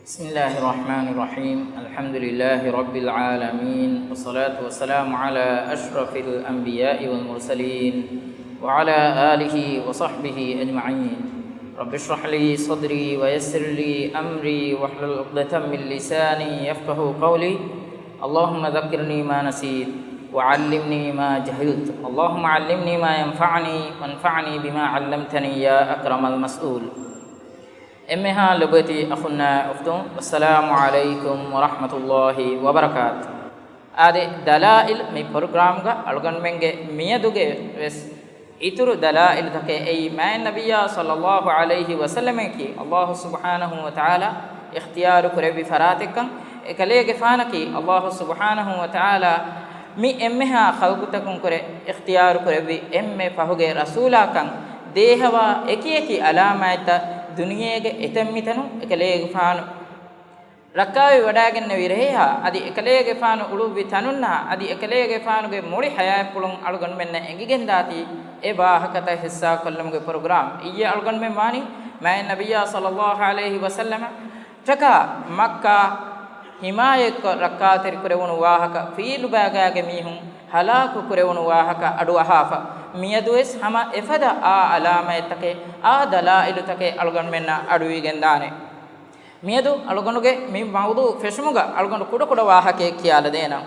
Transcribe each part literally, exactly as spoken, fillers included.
بسم الله الرحمن الرحيم. الحمد لله رب العالمين، والصلاة والسلام على أشرف الأنبياء والمرسلين، وعلى آله وصحبه أجمعين. رب اشرح لي صدري ويسر لي أمري واحلل عقدة من لساني يفقهوا قولي. اللهم ذكرني ما نسيت وعلمني ما جهلت. اللهم علمني ما ينفعني وانفعني بما علمتني يا أكرم المسؤول. އެންމެހާ ލޮބުވެތި އަޚުންނާ އުޚްތުން، އައްސަލާމު ޢަލައިކުމް ވަރަޙްމަތުﷲި ވަބަރަކާތު. އާދެ، ދަލާއިލް މި ޕްރޮގްރާމްގަ އަޅުގަނޑުމެންގެ މިއަދުގެ ވެސް އިތުރު ދަލާއިލްތަކެއް އެއީ، މާތް ނަބިއްޔާ ޞައްލައްލާހު ޢަލައިހި ވަސައްލަމަކީ އައްލާހު ސުބްޙާނަހު ވަތަޢާލާ އިޚްތިޔާރު ކުރެއްވި ފަރާތެއްކަން، އެކަލޭގެފާނަކީ އައްލާހު ސުބްޙާނަހު ވަތަޢާލާ މި އެންމެހާ ޚަލްޤުތަކުން ކުރެ އިޚްތިޔާރު ކުރެއްވި އެންމެ ފަހުގެ ރަސޫލާކަން ދޭހަވާ އެކިއެކި އަލާމާތްތައް ދުނިޔޭގެ އެތަންމިތަނުން އެކަލޭގެފާނު ރައްކާވެވަޑައިގެންނެވި ރެހެހާ، އަދި އެކަލޭގެފާނު އުޅުއްވި ތަނުންނާ، އަދި އެކަލޭގެފާނުގެ މުޅި ޙަޔާތްޕުޅުން އަޅުގަނޑުމެންނަށް އެނގިގެންދާތީ އެ ވާހަކަތައް ހިއްސާކޮށްލުމުގެ ޕްރޮގްރާމް. އިއްޔެ އަޅުގަނޑުމެން ވާނީ މާތް ނަބިއްޔާ ޞައްލައްލާހު ޢަލައިހި ވަސައްލަމަށްޓަކާ މައްކާ ޙިމާޔަތްކޮށް ރައްކާތެރިކުރެވުނު ވާހަކަ، ފީލުބާގާގެ މީހުން ހަލާކު ކުރެވުނު ވާހަކަ އަޑުއަހާފަ. މިއަދުވެސް ހަމަ އެފަދަ އާ އަލާމާތްތަކެއް، އާ ދަލާއިލުތަކެއް އަޅުގަނޑުމެންނަށް އަޑުއިވިގެންދާނެ. މިއަދު އަޅުގަނޑުގެ މި މައުޟޫ ފެށުމުގަ އަޅުގަނޑު ކުޑަކުޑަ ވާހަކައެއް ކިޔާލަދޭނަން.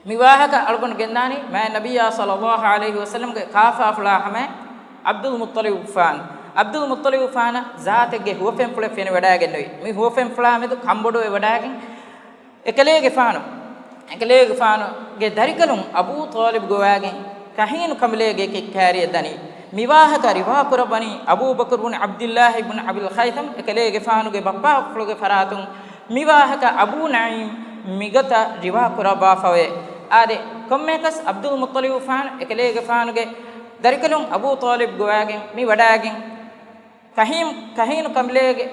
މި ވާހަކަ އަޅުގަނޑު ގެންދާނީ މާތް ނަބިއްޔާ ޞައްލައްލާހު ޢަލައިހި ވަސައްލަމްގެ ކާފާފުޅާ ހަމަ ޢަބްދުލް މުއްޠަލިބުފާން. ޢަބްދުލް މުއްޠަލިބުފާނަށް ޒާތެއްގެ ހުވަފެންފުޅެއް ފެނިވަޑައިގެންނެވި. މި ހުވަފެންފުޅާ މެދު ކަނބޮޑުވެވަޑައިގެން އެކަލޭގެފާނު، އެކަލޭގެފާނުގެ ދަރިކަލުން އަބޫ ޠާލިބު ގޮވާގެން ކަހީނު ކަނބަލޭގެ އެކެއް ކައިރިއަށް ދަނީ. މި ވާހަކަ ރިވާކުރައްވަނީ އަބޫބަކުރު ބުން ޢަބްދިއްލާހި ބުން އަބިލް ޚައިޘަމް، އެކަލޭގެފާނުގެ ބައްޕާފުޅުގެ ފަރާތުން. މި ވާހަކަ އަބޫ ނަޢީމް މިގޮތަށް ރިވާކުރައްވާފަވޭ. އާދެ، ކޮންމެއަކަސް ޢަބްދުލް މުއްޠަލިބުފާނު އެކަލޭގެފާނުގެ ދަރިކަލުން އަބޫ ޠާލިބް ގޮވާގެން މި ވަޑައިގެން ކަހީން، ކަހީނު ކަނބަލޭގެ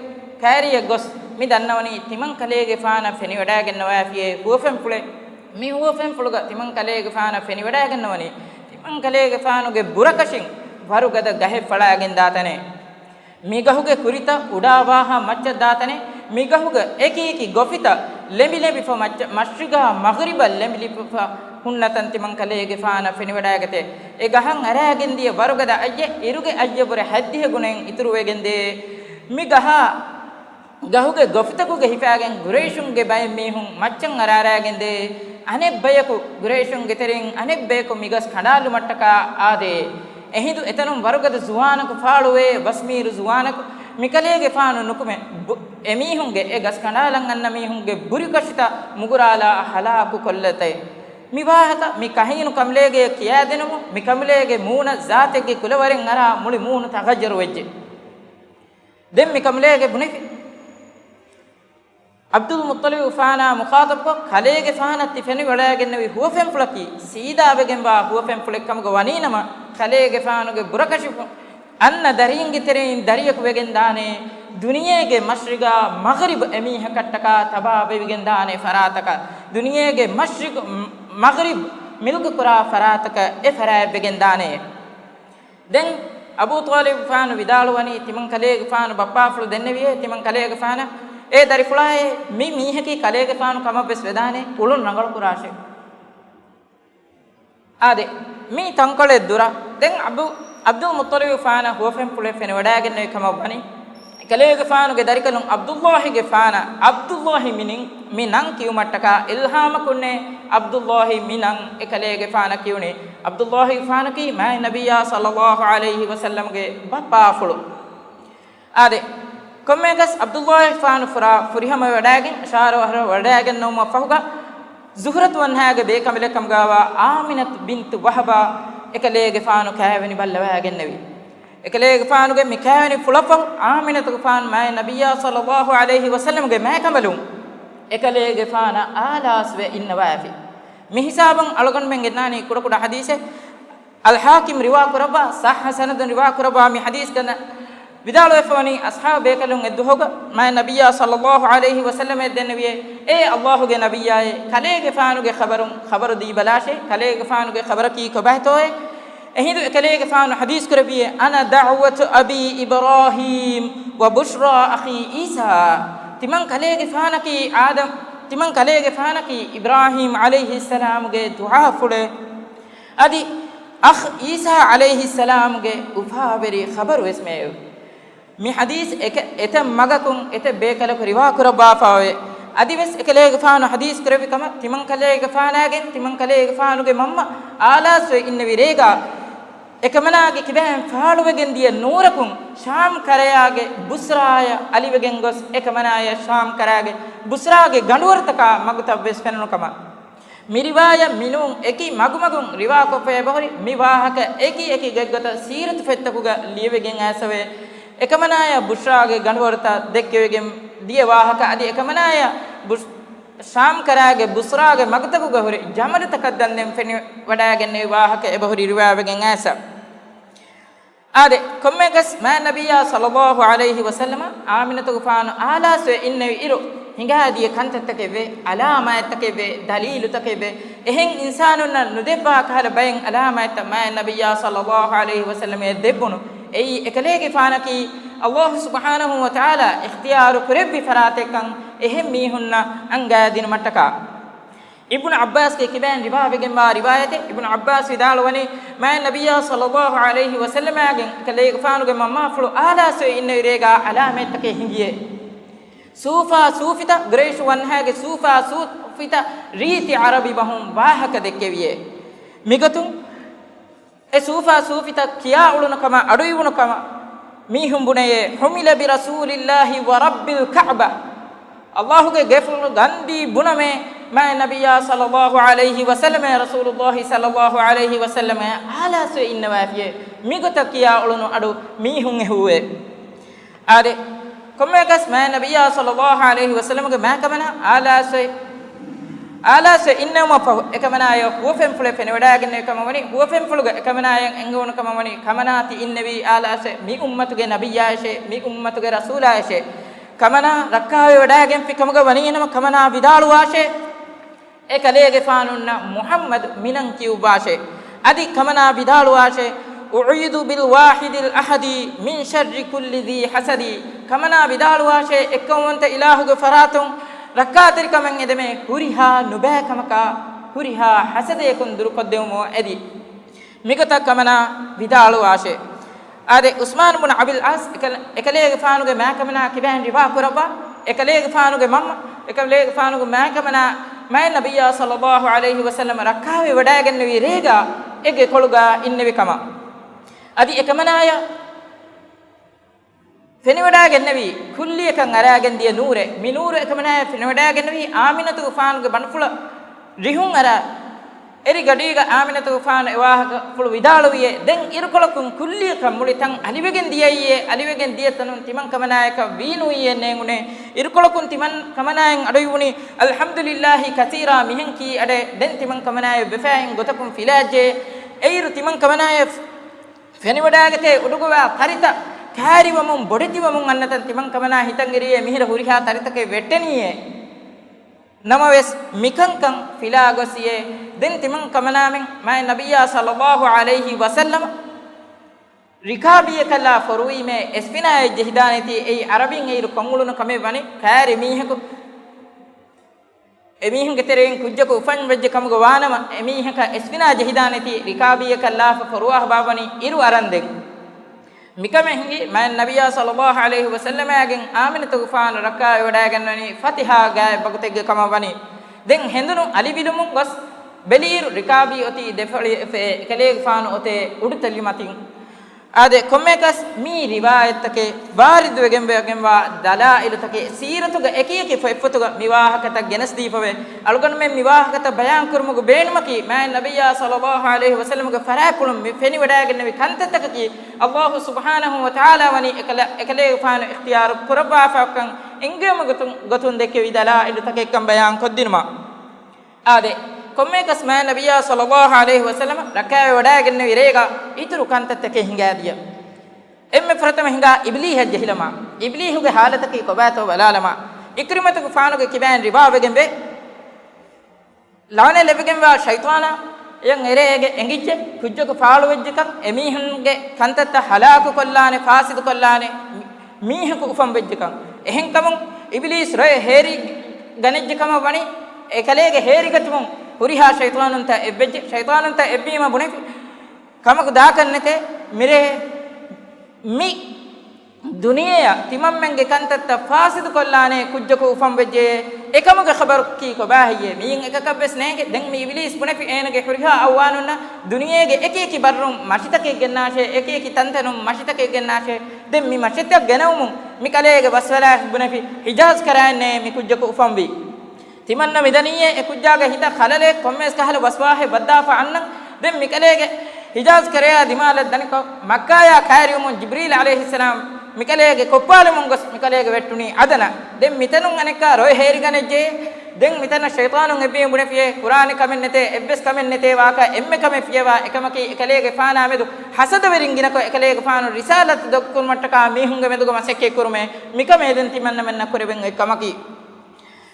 ކައިރިއަށް ގޮސް މި ދަންނަވަނީ ތިމަން ކަލޭގެފާނަށް ފެނިވަޑައިގެންނަވާފިޔޭ ހުވަފެންފުޅެއް. މި ހުވަފެންފުޅުގަ ތިމަން ކަލޭގެފާނަށް ފެނިވަޑައިގެންނަވަނީ ތިމަން ކަލޭގެފާނުގެ ބުރަކަށިން ވަރުގަދަ ގަހެއް ފަޅާގެންދާ ތަނެއް. މި ގަހުގެ ކުރިތައް އުޑާ ވާހާ މައްޗަށް ދާ ތަނެއް. މި ގަހުގެ އެކި އެކި ގޮފިތައް ލެނބި ލެނބިފަ މައްޗަށް، މަޝްރިގާ މަޣްރިބަށް ލެނބި ލެނބިފަ ހުންނަތަން ތިމަން ކަލޭގެފާނަށް ފެނިވަޑައިގަތޭ. އެ ގަހަށް އަރާގެންދިޔަ ވަރުގަދަ އައްޔެއް އިރުގެ އައްޔަށްވުރެ ހައްދިހަ ގުނައިން އިތުރުވެގެންދޭ. މި ގަހާ، ގަހުގެ ގޮފިތަކުގެ ހިފާގެން ގުރައިޝުންގެ ބައެއް މީހުން މައްޗަށް އަރާރާގެންދޭ. އަނެއް ބަޔަކު ގުރައިޝުންގެ ތެރެއިން އަނެއް ބަޔަކު މި ގަސް ކަނޑާލުމަށްޓަކާ އާދޭ. އެހިނދު އެތަނުން ވަރުގަދަ ޒުވާނަކު ފާޅުވޭ. ބަސްމީރު ޒުވާނަކު މިކަލޭގެފާނު ނުކުމެ، ބު-، އެމީހުންގެ އެ ގަސް ކަނޑާލަން އަންނަ މީހުންގެ ބުރިކަށިތައް މުގުރާލާ ހަލާކު ކޮށްލަތައް. މި ވާހަކަ މި ކަހީނު ކަނބަލޭގެ ކިޔާދިނުމުން މި ކަނބަލޭގެ މޫނަށް ޒާތެއްގެ ކުލަވަރެއް އަރާ މުޅި މޫނު ތަޣައްޔަރު ވެއްޖެ. ދެން މި ކަނބަލޭގެ ބުނެފި. ޢަބްދުލް މުއްޠަލިބުފާނާ މުޚާޠަބްކޮށް ކަލޭގެފާނަށް ތި ފެނިވަޑައިގެންނެވި ހުވަފެންފުޅަކީ ސީދާވެގެންވާ ހުވަފެންފުޅެއް ކަމުގަ ވަނީނަމަ، ކަލޭގެފާނުގެ ބުރަކަށިފުން އަންނަ ދަރީންގެ ތެރެއިން ދަރިޔަކު ވެގެންދާނެ. ދުނިޔޭގެ މަޝްރިގާ މަޣްރިބް އެމީހަކަށްޓަކާ ތަބާވެވިގެންދާނެ ފަރާތަކަށް، ދުނިޔޭގެ މަޝްރިގު، މަޣްރިބް މިލްކުކުރާ ފަރާތަކަށް އެ ފަރާތްވެގެންދާނެ. ދެން އަބޫ ޠާލިބުފާނު ވިދާޅުވަނީ، ތިމަން ކަލޭގެފާނު ބައްޕާފުޅު ދެންނެވިއޭ، ތިމަން ކަލޭގެފާނަށް، އޭ ދަރިފުޅާއޭ، މި މީހަކީ ކަލޭގެފާނު ކަމަށްވެސް ވެދާނެ، އުޅުން ރަނގަޅުކުރާށޭ. އާދެ، މީ ތަންކޮޅެއް ދުރަށް. ދެން އަބު، ޢަބްދުލް މުއްޠަލިބުފާނަށް ހުވަފެންފުޅެއް ފެނިވަޑައިގެންނެވި ކަމަށް ވަނީ. ކަލޭގެފާނުގެ ދަރިކަލުން ޢަބްދުﷲގެފާނަށް ޢަބްދުﷲ މި ނިން، މި ނަން ކިޔުމަށްޓަކާ އިލްހާމަކުންނޭ ޢަބްދުﷲ މި ނަން އެކަލޭގެފާނަށް ކިޔުނީ. ޢަބްދުﷲގެފާނަކީ މާތް ނަބިއްޔާ ޞައްލައްލާހު ޢަލައިހި ވަސައްލަމްގެ ބައްޕާފުޅު. އާދެ، ކޮންމެއަކަސް ޢަބްދުﷲގެފާނު ފުރާ ފުރިހަމަވެވަޑައިގެން، ޝާރަ އަހަރަށް ވަޑައިގެންނެވުމަށް ފަހުގަ، ޒުހުރަތު ވަންހާގެ ބޭކަނބަލެއް ކަމުގަވާ އާމިނަތު ބިންތު ވަހަބާ އެކަލޭގެފާނު ކާވެނި ބައްލަވައިގެންނެވި. އެކަލޭގެފާނުގެ މި ކާވެނި ފުޅަށްފަހު އާމިނަތުގެފާނު މާތް ނަބިއްޔާ ޞައްލައްލާހު ޢަލައިހި ވަސައްލަމްގެ މާތް ކަނބަލުން އެކަލޭގެފާނަށް އާލާސްވެ އިންނަވައިފި. މި ހިސާބުން އަޅުގަނޑުމެން ގެންނާނީ ކުޑަކުޑަ ޙަދީޘެއް. އަލްޙާކިމް ރިވާކުރައްވާ، ޞައްޙަ ސަނަދުން ރިވާކުރައްވާ މި ޙަދީޘްގަނޑަށް ވިދާޅުވެފަވަނީ، އަޞްޙާބު ބޭކަލުން އެއްދުވަހުގަ މާތް ނަބިއްޔާ ޞައްލައްލާހު ޢަލައިހި ވަސައްލަމަށް ދެންނެވިއޭ، އޭ ﷲގެ ނަބިއްޔާއޭ، ކަލޭގެފާނުގެ ޚަބަރުން ޚަބަރު ދީބަލާށޭ، ކަލޭގެފާނުގެ ޚަބަރަކީ ކޮބާތޯއޭ؟ އެހިނދު އެކަލޭގެފާނު ޙަދީޘްކުރެއްވިއޭ، أنا دعوة أبي إبراهيم وبشرى أخي عيسى. ތިމަން ކަލޭގެފާނަކީ އާދަމް، ތިމަން ކަލޭގެފާނަކީ އިބްރާހީމް ޢަލައިހިއްސަލާމުގެ ދުޢާފުޅެއް. އަދި އަޚް ޢީސާ ޢަލައިހިއްސަލާމުގެ އުފާވެރި ޚަބަރުވެސް މެއެވެ. މި ޙަދީޘް އެކަ-، އެތައް މަގަކުން އެތައް ބޭކަލަކު ރިވާކުރައްވާފައެވެ. އަދިވެސް އެކަލޭގެފާނު ޙަދީޘް ކުރެއްވި ކަމަށް، ތިމަން ކަލޭގެފާނާގެން ތިމަން ކަލޭގެފާނުގެ މަންމަ އާލާސްވެ އިންނެވި ރޭގާ، އެކަމަނާގެ ކިބައިން ފާޅުވެގެން ދިޔަ ނޫރަކުން ޝާމް ކަރަޔާގެ ބުޞްރާޔަށް އަލިވެގެން ގޮސް، އެކަމަނާޔަށް ޝާމް ކަރަޔާގެ ބުޞްރާގެ ގަނޑުވަރުތަކާ މަގުތައްވެސް ފެނުނު ކަމަށް. މި ރިވާޔަތް މިނޫން އެކި މަގުމަގުން ރިވާކޮށްފަ އެބަހުރި، މި ވާހަކަ އެކި އެކި ގޮތްގޮތަށް ސީރަތު ފޮތްތަކުގަ ލިޔެވިގެން އައިސްފަވޭ. އެކަމަނާޔަށް ބުޝްރާގެ ގަނޑުވަރުތައް ދެއްކެވިގެން ދިޔަ ވާހަކަ އަދި އެކަމަނާޔަށް ބުޝް-، ޝާމް ކަރާގެ ބުސްރާގެ މަގުތަކުގަ ހުރި ޖަމަލުތަކަށް ދަންދެން ފެނިވަޑައިގެންނެވި ވާހަކަ އެބަހުރި ރިވާވެގެން އައިސްފަ. އާދެ، ކޮންމެއަކަސް މާތް ނަބިއްޔާ ޞައްލައްލާހު ޢަލައިހި ވަސައްލަމަ އާމިނަތުގެފާނު އާލާސްވެ އިންނެވި އިރު، ހިނގާދިޔަ ކަންތައްތަކެއްވެ، އަލާމާތްތަކެއްވެ، ދަލީލުތަކެއްވެ، އެހެން އިންސާނުންނަށް ނުދެއްވާ ކަހަލަ ބައެއް އަލާމާތްތައް މާތް ނަބިއްޔާ ޞައްލައްލާހު ޢަލައިހި ވަސައްލަމަޔަށް ދެއްވުނު. އެއީ އެކަލޭގެފާނަކީ އައްލާހު ސުބްޙާނަހު ވަތަޢާލާ އިޚްތިޔާރު ކުރެއްވި ފަރާތެއްކަން އެހެން މީހުންނަށް އަންގާދިނުމަށްޓަކާ. އިބްނު ޢައްބާސްގެ ކިބައިން ރިވާވެގެންވާ ރިވާޔަތެއް، އިބްނު ޢައްބާސް ވިދާޅުވަނީ، މާތް ނަބިއްޔާ ޞައްލައްލާހު ޢަލައިހި ވަސައްލަމާގެން އެކަލޭގެފާނުގެ މަންމާފުޅު އާލާސްވެ އިންނެވި ރޭގާ އަލާމާތްތަކެއް ހިނގިއޭ. ސޫފާ ސޫފިތައް، ޤުރައިޝު ވަންހާގެ ސޫފާ ސޫފިތައް ރީތި ޢަރަބި ބަހުން ވާހަކަ ދެއްކެވިއޭ. މިގޮތުން އެ ސޫފާ ސޫފިތައް ކިޔާއުޅުނު ކަމަށް، އަޑުއިވުނު ކަމަށް މީހުން ބުނެޔޭ، حُمِلَ بِرَسُولِ اللَّهِ وَرَبِّ الْكَعْبَةِ. އައްލާހުގެ ގެފުޅު ގަންދީ ބުނަމޭ، މާތް ނަބިއްޔާ ޞައްލައްލާހު ޢަލައިހި ވަސައްލަމަ، ރަސޫލުއްލާހި ޞައްލައްލާހު ޢަލައިހި ވަސައްލަމަ އާލާސްވެ އިންނަވާފިޔޭ. މިގޮތަށް ކިޔާ އުޅުނު އަޑު މީހުން އެހުއްވޭ. އާދެ، ކޮންމެއަކަސް މާތް ނަބިއްޔާ ޞައްލައްލާހު ޢަލައިހި ވަސައްލަމަގެ މާތް ކަމަނާ އާލާސްވެ، އާލާސްވެ އިންނެވުމަށް ފަހު، އެކަމަނާޔަށް ހުވަފެންފުޅެއް ފެނިވަޑައިގެންނެވި ކަމަށް ވަނީ، ހުވަފެންފުޅުގަ އެކަމަނާޔަށް އެންގެވުނު ކަމަށް ވަނީ، ކަމަނާ ތި އިންނެވީ އާލާސްވެ މި އުއްމަތުގެ ނަބިއްޔާއަށޭ، މި އުއްމަތުގެ ރަސޫލާއަށޭ. ކަމަނާ ރައްކާވެވަޑައިގެންފި ކަމުގަ ވަނީނަމަ، ކަމަނާ ވިދާޅުވާށޭ، އެ ކަލޭގެފާނުންނަށް މުޙައްމަދު މިނަން ކިޔުއްވާށޭ. އަދި ކަމަނާ ވިދާޅުވާށޭ، أُعِيذُ بِالْوَاحِدِ الْأَحَدِ مِنْ شَرِّ كُلِّ ذِي حَسَدٍ. ކަމަނާ ވިދާޅުވާށޭ، އެއްކައުވަންތަ އިލާހުގެ ފަރާތުން ރައްކާތެރިކަމެއް އެދެމޭ، ހުރިހާ ނުބައިކަމަކާ، ހުރިހާ ޙަސަދަޔަކުން ދުރުކޮށްދެވުމުން އެދި. މިގޮތަށް ކަމަނާ ވިދާޅުވާށޭ. އާދެ، ޢުސްމާނު ބުނު އަބިލް ޢާޞް އެކަލޭ-، އެކަލޭގެފާނުގެ މާތް ކަމަނާ ކިބައިން ރިވާ ކުރައްވާ، އެކަލޭގެފާނުގެ މަންމަ، އެކަލޭގެފާނުގެ މާތް ކަމަނާ މާތް ނަބިއްޔާ ޞައްލައްލާހު ޢަލައިހި ވަސައްލަމަ ރައްކާވެވަޑައިގެންނެވި ރޭގާ އެ ގެކޮޅުގާ އިންނެވި ކަމަށް. އަދި އެކަމަނާޔަށް ފެނިވަޑައިގެންނެވީ ކުއްލިއަކަށް އަރާގެން ދިޔަ ނޫރެއް. މި ނޫރު އެކަމަނާޔަށް ފެނިވަޑައިގެންނެވީ އާމިނަތުގެފާނުގެ ބަނޑުފުޅަށް ރިހުން އަރާ، އެރި ގަޑީގަ އާމިނަތުގެފާނު އެ ވާހަކަފުޅު ވިދާޅުވިއޭ، ދެން އިރުކޮޅަކުން ކުއްލިއަކަށް މުޅި ތަން އަލިވެގެން ދިޔައީއޭ، އަލިވެގެން ދިޔަ ތަނުން ތިމަން ކަމަނާޔަކަށް ވީނުވީއެއް ނޭނގުނޭ. އިރުކޮޅަކުން ތިމަން ކަމަނާޔަށް އަޑުއިވުނީ، އަލްޙަމްދުލިއްލާހި ކަސީރާ މިހެން ކީ އަޑެއް، ދެން ތިމަން ކަމަނާޔަށް ވެފައި އިން ގޮތަކުން ފިލާއްޖެ. އެއިރު ތިމަން ކަމަނާޔަށް ފެނިވަޑައިގަތޭ އުޑުގަވާ ތަރިތައް ކާރިވަމުން ބޮޑެތިވަމުން އަންނަތަން ތިމަން ކަމަނާ ހިތަށް އެރިއޭ މިހިރަ ހުރިހާ ތަރިތަކެއް ވެއްޓެނީއޭ. ނަމަވެސް މިކަންކަން ފިލާ ގޮސްއިޔޭ. ދެން ތިމަން ކަމަނާމެން މާތް ނަބިއްޔާ ޞައްލައްލާހު ޢަލައިހި ވަސައްލަމަ ރިކާބީއަކަށްލާ ފޮރުވީމޭ އެސްފިނާއެއް ޖެހިދާނެތީ އެއީ ޢަރަބިން އެއިރު ކޮށްއުޅުނު ކަމެއް ވަނީ ކާރި މީހަކު އެމީހުންގެ ތެރެއިން ކުއްޖަކު އުފަން ވެއްޖެ ކަމުގަ ވާނަމަ، އެމީހަކަށް އެސްފިނާ ޖެހިދާނެތީ ރިކާބީއަކަށް ލާފަ ފޮރުވާ ބާބަނީ އިރު އަރަންދެން. މިކަމެއް ހިނގި މާތް ނަބިއްޔާ ޞައްލައްލާހު ޢަލައިހި ވަސައްލަމާގެން އާމިނަތުގެފާނު ރައްކާވެވަޑައިގެންނަނީ ފަތިހާ ގާތް ބަގުތެއްގެ ކަމަށް ވަނީ. ދެން ހެނދުނު އަލިވިލުމުން ގޮސް ބެލިއިރު ރިކާބީ އޮތީ ދެފަޅި އެކަލޭގެފާނު އޮތޭ އުޑުތަލި މަތިން. އާދެ، ކޮންމެއަކަސް މި ރިވާޔަތްތަކެއް ވާރިދުވެގެންވެގެންވާ ދަލާއިލުތަކެއް ސީރަތުގަ އެކިއެކި ފޮތްފޮތުގަ މި ވާހަކަތައް ގެނެސްދީފަވޭ. އަޅުގަނޑުމެން މި ވާހަކަތައް ބަޔާންކުރުމުގެ ބޭނުމަކީ، މާތް ނަބިއްޔާ ޞައްލައްލާހު ޢަލައިހި ވަސައްލަމަގެ ފަރާތްޕުޅުން މި ފެނިވަޑައިގެންނެވި ކަންތައްތަކަކީ، އައްލާހު ސުބްޙާނަހު ވަތަޢާލާ ވަނީ އެކަލަ-، އެކަލޭގެފާނު އިޚްތިޔާރު ކުރައްވާފައޮކަން އެންގެވުމުގެ ގޮތުން ދެއްކެވި ދަލާއިލުތަކެއްކަން ބަޔާންކޮށްދިނުމަށް. އާދެ، ކޮންމެއަކަސް މާތް ނަބިއްޔާ ޞައްލައްލާހު ޢަލައިހި ވަސައްލަމަ ރައްކާވެވަޑައިގެންނެވި ރޭގަ އިތުރު ކަންތައްތަކެއް ހިނގާދިޔަ. އެންމެ ފުރަތަމަ ހިނގާ އިބްލީހަށް ޖެހިލަމާ، އިބްލީހުގެ ޙާލަތަކީ ކޮބާތޯ ބަލާލަމާ، އިކްރިމަތުގެފާނުގެ ކިބައިން ރިވާވެގެންވޭ، ލަޢުނަތް ލެއްވިގެންވާ ޝައިޠާނާ އެޔަށް އެރޭ އޭގެ އެނގިއްޖެ، ކުއްޖަކު ފާޅުވެއްޖެކަން، އެމީހުންގެ ކަންތައްތައް ހަލާކުކޮށްލާނެ، ފާސިދުކޮށްލާނެ، މީހަކު އުފަންވެއްޖެކަން. އެހެންކަމުން އިބިލީސް ރޮއެ ހޭރި ގަނެއްޖެ ކަމަށް ވަނީ، އެކަލޭގެ ހޭރިގަތުމުން ހުރިހާ ޝައިޠާނުންތައް އެއްވެއްޖެ. ޝައިޠާނުންތައް އެއްވީމަ ބުނެފި، ކަމަކު ދާކަށް ނެތޭ. މިރޭ މި ދުނިޔެއަށް ތިމަންމެންގެ ކަންތައްތައް ފާސިދު ކޮށްލާނޭ ކުއްޖަކު އުފަންވެއްޖެ. އެކަމުގެ ޚަބަރަކީ ކޮބާހެއްޔޭ؟ މިއިން އެކަކަށްވެސް ނޭނގެ. ދެން މި އިބިލީސް ބުނެފި އޭނަގެ ހުރިހާ އައުވާނުންނަށް ދުނިޔޭގެ އެކި އެކި ބައްރުން މަށިތަކެއް ގެންނާށޭ، އެކި އެކި ތަންތަނުން މަށިތަކެއް ގެންނާށޭ. ދެން މި މަށިތައް ގެނައުމުން މި ކަލޭގެ ވަސްވަލާއެކު ބުނެފި، ހިޖާޒް ކަރައިންނޭ މި ކުއްޖަކު އުފަންވީ. ތިމަންނަ މިދަނީއޭ އެ ކުއްޖާގެ ހިތަށް ޚަލަލެއް ކޮންމެވެސް ކަހަލަ ވަސްވާހެއް ވައްދާފަ އަންނަން. ދެން މިކަލޭގެ ހިޖާޒް ކަރަޔާ ދިމާލަށް ދަނިކޮށް، މައްކާޔާ ކައިރިވުމުން ޖިބްރީލް ޢަލައިހިއްސަލާމް މިކަލޭގެ ކޮއްޕާލުމުން ގޮސް މިކަލޭގެ ވެއްޓުނީ އަދަނަށް. ދެން މިތަނުން އަނެއްކާ ރޮއެ ހޭރިގަނެއްޖެ. ދެން މިތަނަށް ޝައިޠާނުން އެއްވީމަ ބުނެފިޔޭ، ކުރާނެ ކަމެއް ނެތޭ، އެއްވެސް ކަމެއް ނެތޭ ވާކަށް އެންމެ ކަމެއް ފިޔަވާ އެކަމަކީ އެކަލޭގެފާނާ މެދު ހަސަދަވެރިން ގިނަކޮށް އެކަލޭގެފާނު ރިސާލަތު ދޮގުކުރުމަށްޓަކާ މީހުންގެ މެދުގަ މަސައްކަތްކުރުމޭ. މިކަމޭ ދެން ތިމަންނަމެންނަށް ކުރެވެން އޮތް ކަމަކީ.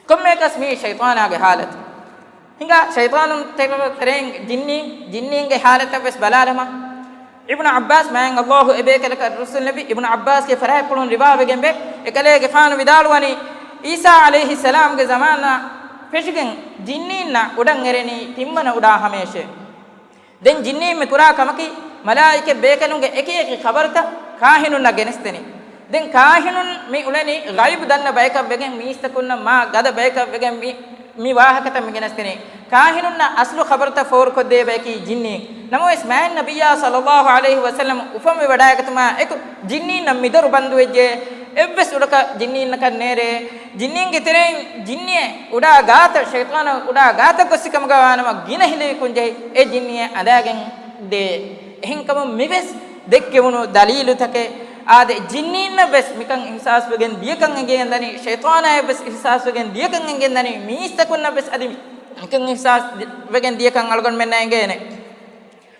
ކޮންމެއަކަސް މީ ޝައިޠާނާގެ ޙާލަތު. ހިނގާ ޝައިޠާނުން ތެރެ-، ތެރެއިން ޖިންނީ، ޖިންނީންގެ ޙާލަތަށް ވެސް ބަލާލަމާ. އިބްނު ޢައްބާސް މާތް ﷲ އެބޭކަލަކަށް ރުއްސުންލެއްވި އިބްނު ޢައްބާސްގެ ފަރާތްޕުޅުން ރިވާވެގެންވޭ، އެކަލޭގެފާނު ވިދާޅުވަނީ، ޢީސާ ޢަލައިހިއްސަލާމްގެ ޒަމާނާ ފެށިގެން ޖިންނީންނަށް އުޑަށް އެރެނީ ތިންވަނަ އުޑާ ހަމަޔަށޭ. ދެން ޖިންނީން މި ކުރާ ކަމަކީ، މަލާއިކަތް ބޭކަލުންގެ އެކި އެކި ޚަބަރުތައް ކާހިނުންނަށް ގެނެސްދެނީ. ދެން ކާހިނުން މި އުޅެނީ ޣައިބު ދަންނަ ބަޔަކަށް ވެގެން، މީސްތަކުންނަށް މާ ގަދަ ބަޔަކަށް ވެގެން މި، މި ވާހަކަތައް މި ގެނެސްދެނީ. ކާހިނުންނަށް އަސްލު ޚަބަރުތައް ފޯރުކޮށްދޭ ބަޔަކީ ޖިންނީން. ނަމަވެސް މާތް ނަބިއްޔާ ޞައްލައްލާހު ޢަލައިހި ވަސައްލަމް އުފަންވެ ވަޑައިގަތުމާ އެކު، ޖިންނީންނަށް މި ދޮރު ބަންދުވެއްޖެ. އެއްވެސް އުޑަކަށް ޖިންނީންނަކަށް ނޭރޭ. ޖިންނީންގެ ތެރެއިން ޖިންނިއެއް އުޑާ ގާތަށް، ޝައިޠާނާ އުޑާ ގާތަށް ގޮއްސި ކަމުގަ ވާނަމަ، ގިނަ ހިލައަކުން ޖެހި އެ ޖިންނިއެއް އަނދާގެން ދޭ. އެހެންކަމުން މިވެސް ދެއްކެވުނު ދަލީލުތަކެއް. އާދެ، ޖިންނީންނަށް ވެސް މިކަން އިޙްސާސްވެގެން ދިޔަކަން އެނގިގެން ދަނީ، ޝައިޠާނާއަށް ވެސް އިޙްސާސްވެގެން ދިޔަކަން އެނގިގެން ދަނީ، މީސްތަކުންނަށް ވެސް އަދި މިކަން އިޙްސާސް ވެގެން ދިޔަކަން އަޅުގަނޑުމެންނަށް އެނގޭނެ.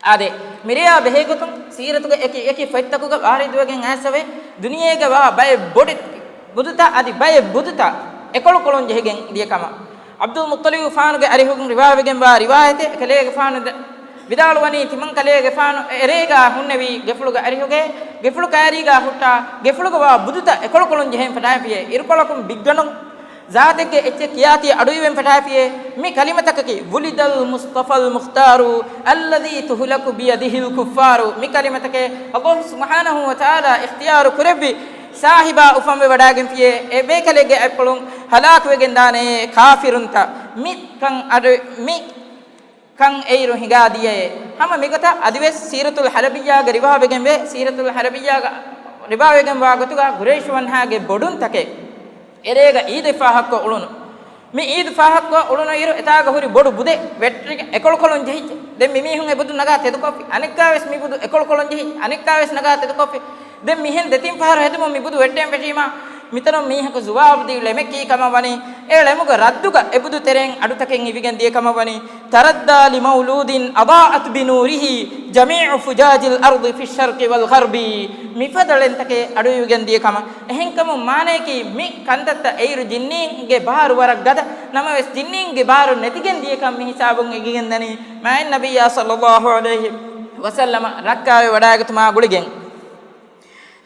އާދެ، މިރެޔާ ބެހޭގޮތުން ސީރަތުގެ އެކި އެކި ފޮތްތަކުގަ ވާރިދުވެގެން އައިސްފަވޭ، ދުނިޔޭގަ ވާ ބައެއް ބޮޑެތި ބުދުތައް އަދި ބައެއް ބުދުތައް އެކޮޅުކޮޅުން ޖެހިގެން ދިޔަ ކަމަށް. ޢަބްދުލް މުއްޠަލިބު ފާނުގެ އަރިހުގަ ރިވާވެގެންވާ ރިވާޔަތެއް، ކަލޭގެފާނު ދ-، ވިދާޅުވަނީ، ތިމަން ކަލޭގެފާނު އެރޭގާ ހުންނެވީ ގެފުޅުގެ އަރިހުގައޭ، ގެފުޅު ކައިރީގާ ހުއްޓާ، ގެފުޅުގަ ވާ ބުދުތައް އެކޮޅުކޮޅުން ޖެހެން ފަށާފިޔޭ، އިރުކޮޅަކުން ބިއްގަނޑު ޒާތެއްގެ އެއްޗެއް ކިޔާތީ އަޑުއިވެން ފަށާފިޔޭ. މި ކަލިމަތަކަކީ، "ވުލިދަލް މުޞްޠަފަލް މުޚްތާރު އައްލަޛީ ތުހުލަކު ބިޔަދިހިލް ކުއްފާރު." މި ކަލިމަތަކެއް ﷲ ސުބްޙާނަހޫ ވަތަޢާލާ އިޚްތިޔާރު ކުރެއްވި ސާހިބާ އުފަންވެ ވަޑައިގެންފިޔޭ، އެ ބޭކަލެއްގެ އަތްޕުޅުން ހަލާކުވެގެން ދާނެޔޭ ކާފިރުންތައް. މި ކަން އަޑު، މި ކަން އެއިރު ހިނގާދިޔައޭ. ހަމަ މިގޮތަށް އަދިވެސް ސީރަތުލް ޙަލަބިއްޔާގަ ރިވާވެގެންވޭ، ސީރަތުލް ޙަލަބިއްޔާގަ ރިވާވެގެންވާ ގޮތުގަ ޤުރައިޝުވަންހާގެ ބޮޑުންތަކެއް އެރޭގަ އީދެއް ފާހަގަކޮށް އުޅުނު. މި އީދު ފާހަގަކޮށް އުޅުނު އިރު އެތާގަ ހުރި ބޮޑު ބުދެއް ވެއްޓިގެން އެކޮޅުކޮޅުން ޖެހިއްޖެ. ދެން މި މީހުން އެ ބުދު ނަގާ ތެދުކޮށްފި. އަނެއްކާވެސް މި ބުދު އެކޮޅުކޮޅުން ޖެހި، އަނެއްކާވެސް ނަގާ ތެދުކޮށްފި. ދެން މިހެން ދެތިން ފަހަރު ހެދުމުން މި ބުދު ވެއްޓެން ފެށީމާ، މިތަނުން މީހަކު ޖުވާބު ދީ ޅެމެއް ކީ ކަމަށް ވަނީ، އެ ޅެމުގެ ރައްދުގަ އެ ބުދު ތެރެއިން އަޑުތަކެއް އިވިގެން ދިޔަ ކަމަށް ވަނީ، "تردى لمولود أضاءت بنوره جميع فجاج الأرض في الشرق والغرب." މިފަދަ ޅެންތަކެއް އަޑުއިވިގެން ދިޔަ ކަމަށް. އެހެންކަމުން މާނަޔަކީ، މި ކަންތައްތައް އެއިރު ޖިންނީންގެ ބާރު ވަރަށް ގަދަ، ނަމަވެސް ޖިންނީންގެ ބާރު ނެތިގެން ދިޔަ ކަން މި ހިސާބުން އެނގިގެން ދަނީ، މާތް ނަބިއްޔާ ޞައްލައްލާހު ޢަލައިހި ވަސައްލަމަ ރައްކާވެ ވަޑައިގަތުމާ ގުޅިގެން.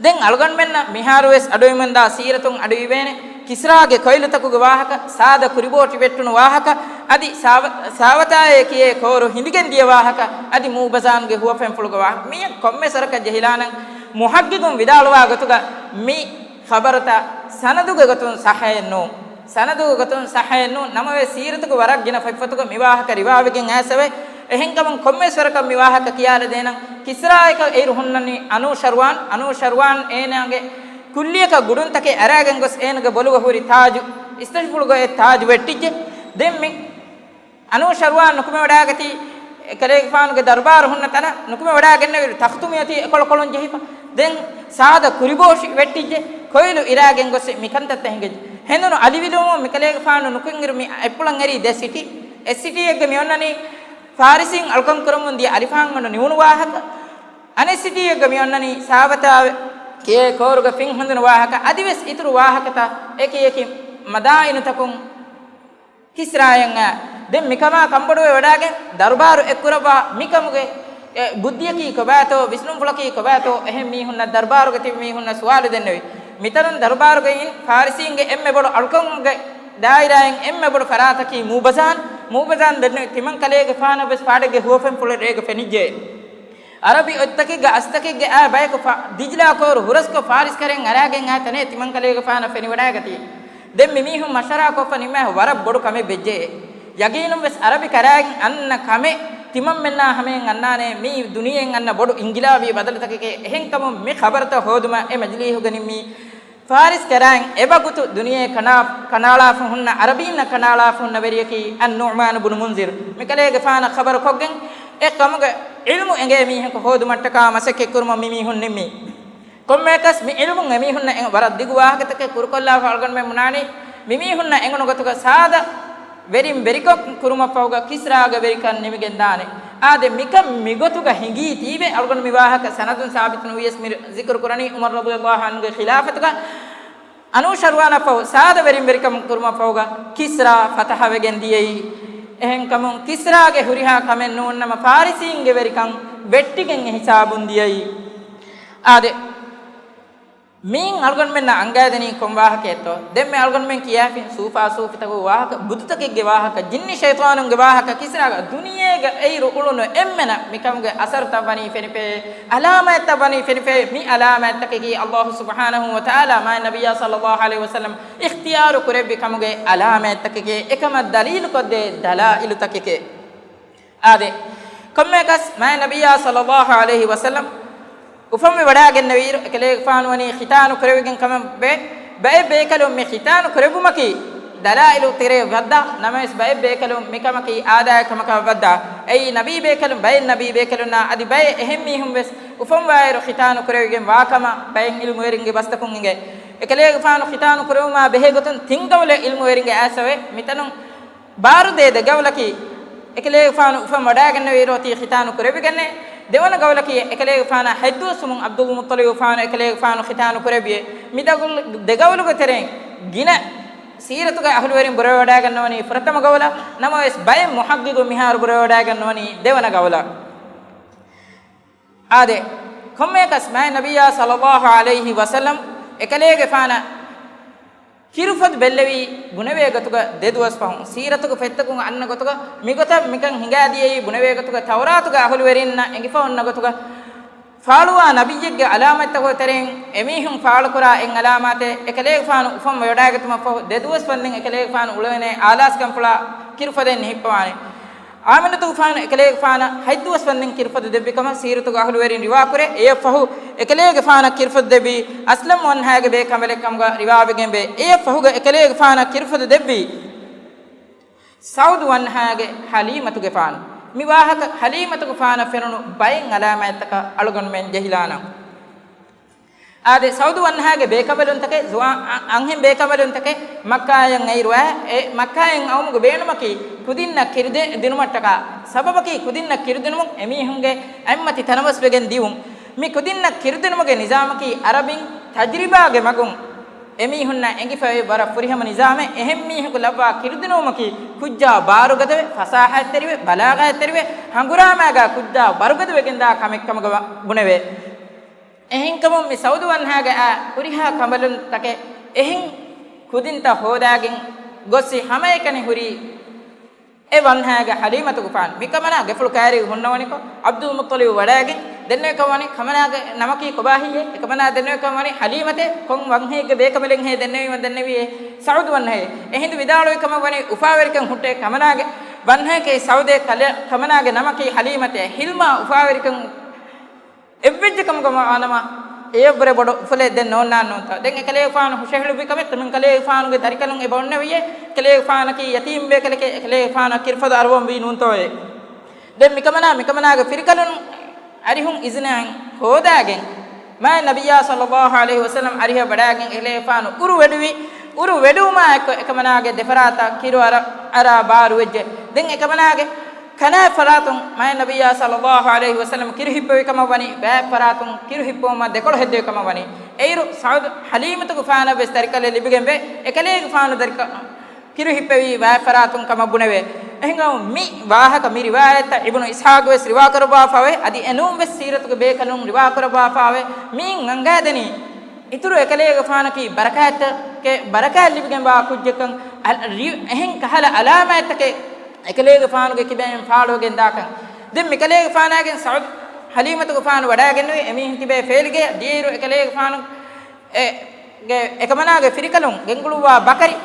ދެން އަޅުގަނޑުމެންނަށް މިހާރުވެސް އަޑުއިވުމެންދާ ސީރަތުން އަޑުއިވޭނެ، ކިސްރާގެ ކޮއިލުތަކުގެ ވާހަކަ، ސާދަ ކުރިބޯޓި ވެއްޓުނު ވާހަކަ، އަދި ސާވަ-، ސާވަތާއޭ ކިޔޭ ކޯރު ހިނދިގެން ދިޔަ ވާހަކަ، އަދި މޫބަޒާންގެ ހުވަފެންފުޅުގެ ވާހަކަ. މިއަށް ކޮންމެ ސަރަކަށް ޖެހިލާނަން، މުޙައްގިޤުން ވިދާޅުވާ ގޮތުގަ މި ޚަބަރުތައް ސަނަދުގެ ގޮތުން ޞައްޙައެއް ނޫން. ސަނަދުގެ ގޮތުން ޞައްޙައެއް ނޫން. ނަމަވެސް، ސީރަތުގެ ވަރަށް ގިނަ ފޮތްފޮތުގަ މި ވާހަކަ ރިވާވެގެން އައިސްފަވޭ. އެހެންކަމުން ކޮންމެވެސް ވަރަކަށް މި ވާހަކަ ކިޔާލަދޭނަން. ކިސްރާއަކަށް އެއިރު ހުންނަނީ އަނޫޝަރްވާން. އަނޫޝަރްވާން އޭނާގެ ކުއްލިއަކަށް ގުޑުންތަކެއް އަރާގެން ގޮސް އޭނާގެ ބޮލުގަ ހުރި ތާޖު، އިސްތަށިފުޅުގައި ތާޖު ވެއްޓިއްޖެ. ދެން މި އަނޫޝަރްވާން ނުކުމެވަޑައިގަތީ، އެކަލޭގެފާނުގެ ދަރުބާރު ހުންނަ ތަނަށް ނުކުމެވަޑައިގެންނެވިއިރު، ތަޚްތު މިއޮތީ އެކޮޅުކޮޅުން ޖެހިފަ. ދެން ސާދަ ކުރިބޯށި ވެއްޓިއްޖެ. ކޮއިލު އިރާގެން ގޮސް މި ކަންތައްތައް ހިނގައްޖެ. ހެނދުނު އަލިވިލުމުން މިކަލޭގެފާނު ނުކުތްއިރު މި އަތްޕުޅަށް އެރީ ދެ ސިޓީ. އެއް ސިޓީއެއްގަ މި އޮންނަނީ ފާރިސީން އަޅުކަން ކުރަމުން ދިޔަ އަލިފާންގަނޑު ނިމުނު ވާހަކަ. އަނެއް ސިޓީއެއްގަ މި އޮންނަނީ ސާވަތާ ކިޔޭ ކޯރުގަ ފިން ހެނދުނު ވާހަކަ. އަދިވެސް އިތުރު ވާހަކަތައް އެކި އެކި މަދާއިނުތަކުން ކިސްރާއަށް އައި. ދެން މިކަމާ ކަންބޮޑުވެ ވަޑައިގެން ދަރުބާރު އެއްކުރައްވާ މިކަމުގެ، އެ، ބުއްދިއަކީ ކޮބާތޯ، ވިސްނުންފުޅަކީ ކޮބާތޯ، އެހެން މީހުންނަށް ދަރުބާރުގަ ތިބި މީހުންނަށް ސުވާލު ދެންނެވި. މިތަނުން ދަރުބާރުގައި އިން ފާރިސީންގެ އެންމެ ބޮޑު އަޅުކަމުގެ ދާއިރާއިން އެންމެ ބޮޑު ފަރާތަކީ މޫބަޒާން. މޫބަޒާން ދެންނެވި ތިމަން ކަލޭގެފާނަށް ވެސް ފާޑެއްގެ ހުވަފެންފުޅެއް ރޭގަ ފެނިއްޖެ. އަރަބި އޮތްތަކެއްގެ އަސްތަކެއްގެ އާ ބަޔަކު ފަ-، ދިޖްލާ ކޯރު ހުރަސްކޮށް ފާރިސް ކަރެން އަރާގެން އާ ތަނެއް ތިމަން ކަލޭގެފާނަށް ފެނިވަޑައިގަތީ. ދެން މި މީހުން މަޝްވަރާ ކޮށްފަ ނިންމާ ވަރަށް ބޮޑު ކަމެއް ވެއްޖެ. ޔަގީނުން ވެސް އަރަބި ކަރާގެން އަންނަ ކަމެއް ތިމަންމެންނާ ހަމައިން އަންނާނެ. މީ ދުނިޔެއިން އަންނަ ބޮޑު އިންގިލާބީ ބަދަލުތަކެކޭ. އެހެންކަމުން މި ޚަބަރުތައް ހޯދުމަށް އެ މަޖިލީހުގަ ނިންމީ ފާރިސް ކަރާއިން އެވަގުތު ދުނިޔެ ކަނޑާ-، ކަނޑާޅާފަ ހުންނަ އަރަބީންނަށް ކަނޑާޅާފަ ހުންނަ ވެރިޔަކީ އައްނުޢުމާނު ބުނު މުންޒިރު. މިކަލޭގެފާނަށް ޚަބަރު ކޮށްގެން އެ ކަމުގެ ޢިލްމު އެނގޭ މީހަކު ހޯދުމަށްޓަކާ މަސައްކަތް ކުރުމަށް މި މީހުން ނިންމީ. ކޮންމެއަކަސް މި ޢިލްމުން އެމީހުންނަށް އެނގުނު ވަރަށް ދިގު ވާހަކަތަކެއް ކުރުކޮށްލާފަ އަޅުގަނޑުމެން ބުނާނީ، މިމީހުންނަށް އެނގުނު ގޮތުގަ ސާދަ ވެރިން ވެރިކަން ކުރުމަށްފަހުގަ ކިސްރާގެ ވެރިކަން ނިމިގެން ދާނެ. އާދެ، މިކަން މިގޮތުގަ ހިނގީތީވެ އަޅުގަނޑު މި ވާހަކަ ސަނަދުން ސާބިތު ނުވިޔަސް މި ޒިކުރު ކުރަނީ ޢުމަރު ރަޟިޔަﷲ ޢަންހުގެ ޚިލާފަތުގަ އަނޫ ޝަރުވާނަށްފަހު ސާދަ ވެރިން ވެރިކަމުން ކުރުމަށްފަހުގަ ކިސްރާ ފަތަހަ ވެގެން ދިޔައީ. އެހެންކަމުން ކިސްރާގެ ހުރިހާ ކަމެއް ނޫންނަމަ ފާރިސީންގެ ވެރިކަން ވެއްޓިގެން އެ ހިސާބުން ދިޔައީ. އާދެ، މީން އަޅުގަނޑުމެންނަށް އަންގައިދެނީ ކޮން ވާހަކައެއްތޯ؟ ދެންމެ އަޅުގަނޑުމެން ކިޔާފިން ސޫފާ ސޫފިތަކުގެ ވާހަކަ، ބުދުތަކެއްގެ ވާހަކަ، ޖިންނި ޝައިޠާނުންގެ ވާހަކަ، ކިސްރާގަ ދުނިޔޭގަ އެއިރު އުޅުނު އެންމެނަށް މިކަމުގެ އަސަރުތައް ވަނީ ފެނިފައޭ، އަލާމާތްތައް ވަނީ ފެނިފައޭ. މި އަލާމާތްތަކަކީ ﷲ ސުބްޙާނަހޫ ވަތަޢާލާ މާތް ނަބިއްޔާ ޞައްލައްލާހު ޢަލައިހި ވަސައްލަމް އިޚްތިޔާރު ކުރެއްވި ކަމުގެ އަލާމާތްތަކެކޭ، އެކަމަށް ދަލީލުކޮށްދޭ ދަލާއިލުތަކެކޭ. އާދެ، ކޮންމެއަކަސް މާތް ނަބިއްޔާ ޞައްލައްލާހު ޢަލައިހި ވަސައްލަމް އުފަންވެ ވަޑައިގެންނެވިއިރު، އެކަލޭގެފާނު ވަނީ ޚިތާނު ކުރެވިގެން ކަމަށް ވޭ. ބައެއް ބޭކަލުން މި ޚިތާނު ކުރެއްވުމަކީ ދަލާއިލު ތެރޭ ވައްދާ ނަމަވެސް، ބައެއް ބޭކަލުން މިކަމަކީ އާދައިގެ ކަމަކަށް ވައްދާ. އެއީ ނަބީ ބޭކަލުން، ބައެއް ނަބީ ބޭކަލުންނާ އަދި ބައެއް އެހެން މީހުން ވެސް އުފަންވާއިރު ޚިތާނު ކުރެވިގެން ވާކަމަށް ބައެއް ޢިލްމުވެރިންގެ ބަސްތަކުން އެނގޭ. އެކަލޭގެފާނު ޚިތާނު ކުރެވުމާ ބެހޭ ގޮތުން ތިން ގައުލެއް ޢިލްމުވެރިންގެ އައިސްފަވޭ. މިތަނުން ބާރުދޭ ދެ ގައުލަކީ، އެކަލޭގެފާނު އުފަން ވަޑައިގެންނެވިއިރު އޮތީ ޚިތާނު ކުރެވިގެންނޭ. ދެވަނަ ގައުލަކީ، އެކަލޭގެފާނާ ހަތްދުވަސްވުމުން ޢަބްދުލް މުއްޠަލިބުފާނު އެކަލޭގެފާނު ޚިތާނު ކުރެއްވިއޭ. މި ދެ ގައުލުގެ ތެރެއިން ގިނަ ސީރަތުގެ އަހުލުވެރިން ބުރަވެވަޑައިގަންނަވަނީ ފުރަތަމަ ގައުލަށް. ނަމަވެސް، ބައެއް މުޙައްޤިޤުން މިހާރު ބުރަވެވަޑައިގަންނަވަނީ ދެވަނަ ގައުލަށް. އާދެ، ކޮންމެއަކަސް މާތް ނަބިއްޔާ ޞައްލައްލާހު ޢަލައިހި ވަސައްލަމް އެކަލޭގެފާނަށް ކިރުފަދަ ބެއްލެވީ ބުނެވޭ ގޮތުގަ ދެ ދުވަސް ފަހުން. ސީރަތުގެ ފޮތްތަކުން އަންނަ ގޮތުގަ މިގޮތަށް މިކަން ހިނގާދިޔައީ ބުނެވޭ ގޮތުގަ ތައުރާތުގަ އަހުލުވެރިންނަށް އެނގިފަ އޮންނަ ގޮތުގަ ފާޅުވާ ނަބިއްޔެއްގެ އަލާމާތްތަކުގެ ތެރެއިން އެމީހުން ފާޅުކުރާ އެއް އަލާމާތެއް އެކަލޭގެފާނު އުފަން ވަޑައިގަތުމަށްފަހު ދެ ދުވަސް ވަންދެން އެކަލޭގެފާނު އުޅެވޭނެ އާލާސްކަންފުޅާ ކިރުފަދައިން ނެހިއްޕަވާނެ. އާމިނަތުގެފާނު އެކަލޭގެފާނަށް ހަތްދުވަސް ވަންދެން ކިރުފަދަ ދެއްވި ކަމަށް ސީރަތުގެ އަހުލުވެރިން ރިވާކުރޭ. އެޔަށްފަހު އެކަލޭގެފާނަށް ކިރުފަދަ ދެއްވީ އަސްލަމް ވަންހާގެ ބޭކަނބަލެއް ކަމުގަ ރިވާވެގެންވޭ. އެޔަށްފަހުގަ އެކަލޭގެފާނަށް ކިރުފަދަ ދެއްވީ ސައުދު ވަންހާގެ ޙަލީމަތުގެފާނު. މި ވާހަކަ ޙަލީމަތުގެފާނަށް ފެނުނު ބައެއް އަލާމާތްތަކަށް އަޅުގަނޑުމެން ޖެހިލާނަން. އާދެ، ސައުދު ވަންހާގެ ބޭކަނބަލުންތަކެއް، ޒުވާ-، އަ-، އަންހެން ބޭކަނބަލުންތަކެއް މައްކާއަށް އައިރު އައި، އެ މައްކާއަށް އައުމުގެ ބޭނުމަކީ ކުދިންނަށް ކިރުދެ-، ދިނުމަށްޓަކާ. ސަބަބަކީ ކުދިންނަށް ކިރުދިނުމުން އެމީހުންގެ އަތްމަތި ތަނަވަސްވެގެން ދިއުން. މި ކުދިންނަށް ކިރުދިނުމުގެ ނިޒާމަކީ އަރަބިން ތަޖްރިބާގެ މަގުން އެމީހުންނަށް އެނގިފައި ވަރަށް ފުރިހަމަ ނިޒާމެއް. އެހެން މީހަކު ލައްވާ ކިރުދިނުވުމަކީ ކުއްޖާ ބާރުގަދަވެ، ފަސާހަތްތެރިވެ، ބަލާޣަތްތެރިވެ، ހަނގުރާމައިގާ ކުއްޖާ ބަރުގަދަވެގެންދާ ކަމެއްކަމުގަ ވަ-، ބުނެވޭ. އެހެންކަމުން މި ސައުދު ވަންހާގައި އާ ހުރިހާ ކަނބަލުންތަކެއް އެހެން ކުދިންތައް ހޯދާގެން ގޮއްސި ހަމައެކަނި ހުރީ އެ ވަންހާގެ ޙަލީމަތުގެފާނު. މިކަމަނާ ގެފުޅު ކައިރި ހުންނަވަނިކޮށް، ޢަބްދުލް މުއްޠަލިބު ވަޑައިގެން ދެންނެވިކަން ވަނީ ކަމަނާގެ ނަމަކީ ކޮބާހިއްޔޭ؟ އެކަމަނާ ދެންނެވިކަން ވަނީ ޙަލީމަތޭ. ކޮން ވަންހައެއްގެ ބޭކަނބަލެއްހޭ ދެންނެވީމަ ދެންނެވީއޭ؟ ސައުދު ވަންހައޭ. އެހިނދު ވިދާޅުވި ކަމަށް ވަނީ އުފާވެރިކަން ހުއްޓޭ ކަމަނާގެ ވަންހައެކޭ ސައުދޭ ކަލެ-، ކަމަނާގެ ނަމަކީ ޙަލީމަތޭ. ޙިލްމާ އުފާވެރިކަން އެއްވެއްޖެ ކަމުގަ ވާނަމަ، އެޔަށްވުރެ ބޮޑު އުފުލެއް ދެން ނޯންނާން ނޫންތޯ؟ ދެން އެކަލޭގެފާނު ހުށަހެޅުއްވި ކަމެއް ތިމަން ކަލޭގެފާނުގެ ދަރިކަލުން އެބަ އޮންނެވިއޭ. އެކަލޭގެފާނަކީ ޔަތީމް ބޭކަލެކޭ، އެކަލޭގެފާނަށް ކިރުފަދަ އަރުވަން ވީ ނޫންތޯއޭ؟ ދެން މިކަމަނާ، މިކަމަނާގެ ފިރިކަލުން އަރިހުން އިޒުނައިން ހޯދާގެން، މާތް ނަބިއްޔާ ޞައްލައްލާހު ޢަލައިހި ވަސައްލަމް އަރިހަށް ވަޑައިގެން އެކަލޭގެފާނު އުރު ވެޑުވި، އުރު ވެޑުވުމާ އެއްކޮށް އެކަމަނާގެ ދެފަރާތަށް ކިރު އަރާ، އަރާ ބާރުވެއްޖެ. ދެން އެކަމަނާގެ ކަނާތް ފަރާތުން މާތް ނަބިއްޔާ ޞައްލައްލާހު ޢަލައިހި ވަސައްލަމް ކިރު ހިއްޕެވި ކަމަށް ވަނީ، ވާތް ފަރާތުން ކިރު ހިއްޕެވުމަށް ދެކޮޅު ހެއްދެވި ކަމަށް ވަނީ. އެއިރު ސައުދު ޙަލީމަތުގެފާނަށް ވެސް ދަރިކަލެއް ލިބިގެންވޭ. އެކަލޭގެފާނު ދަރިކަ-، ކިރު ހިއްޕެވީ ވާތް ފަރާތުން ކަމަށް ބުނެވޭ. އެހެންކަމުން މި ވާހަކަ، މި ރިވާޔަތްތައް އިބްނު އިސްޙާޤު ވެސް ރިވާކުރައްވާފައިވޭ. އަދި އެނޫން ވެސް ސީރަތުގެ ބޭކަލުން ރިވާކުރައްވާފައިވޭ. މިއިން އަންގާދެނީ އިތުރު އެކަލޭގެފާނަކީ ބަރަކާތްތަކެއް، ބަރަކާތް ލިބިގެންވާ ކުއްޖެއްކަން، އަ-، ރި-، އެހެން ކަހަލަ އަލާމާތްތަކެއް އެކަލޭގެފާނުގެ ކިބައިން ފާޅުވެގެން ދާކަން. ދެން މިކަލޭގެފާނާގެން ސަޢުދު ޙަލީމަތުގެފާނު ވަޑައިގެންނެވި އެމީހުން ތިބޭ ފޭލިގެ ދިޔައިރު އެކަލޭގެފާނު އެ، ގެ، އެކަމަނާގެ ފިރިކަލުން ގެންގުޅުއްވާ ބަކަރި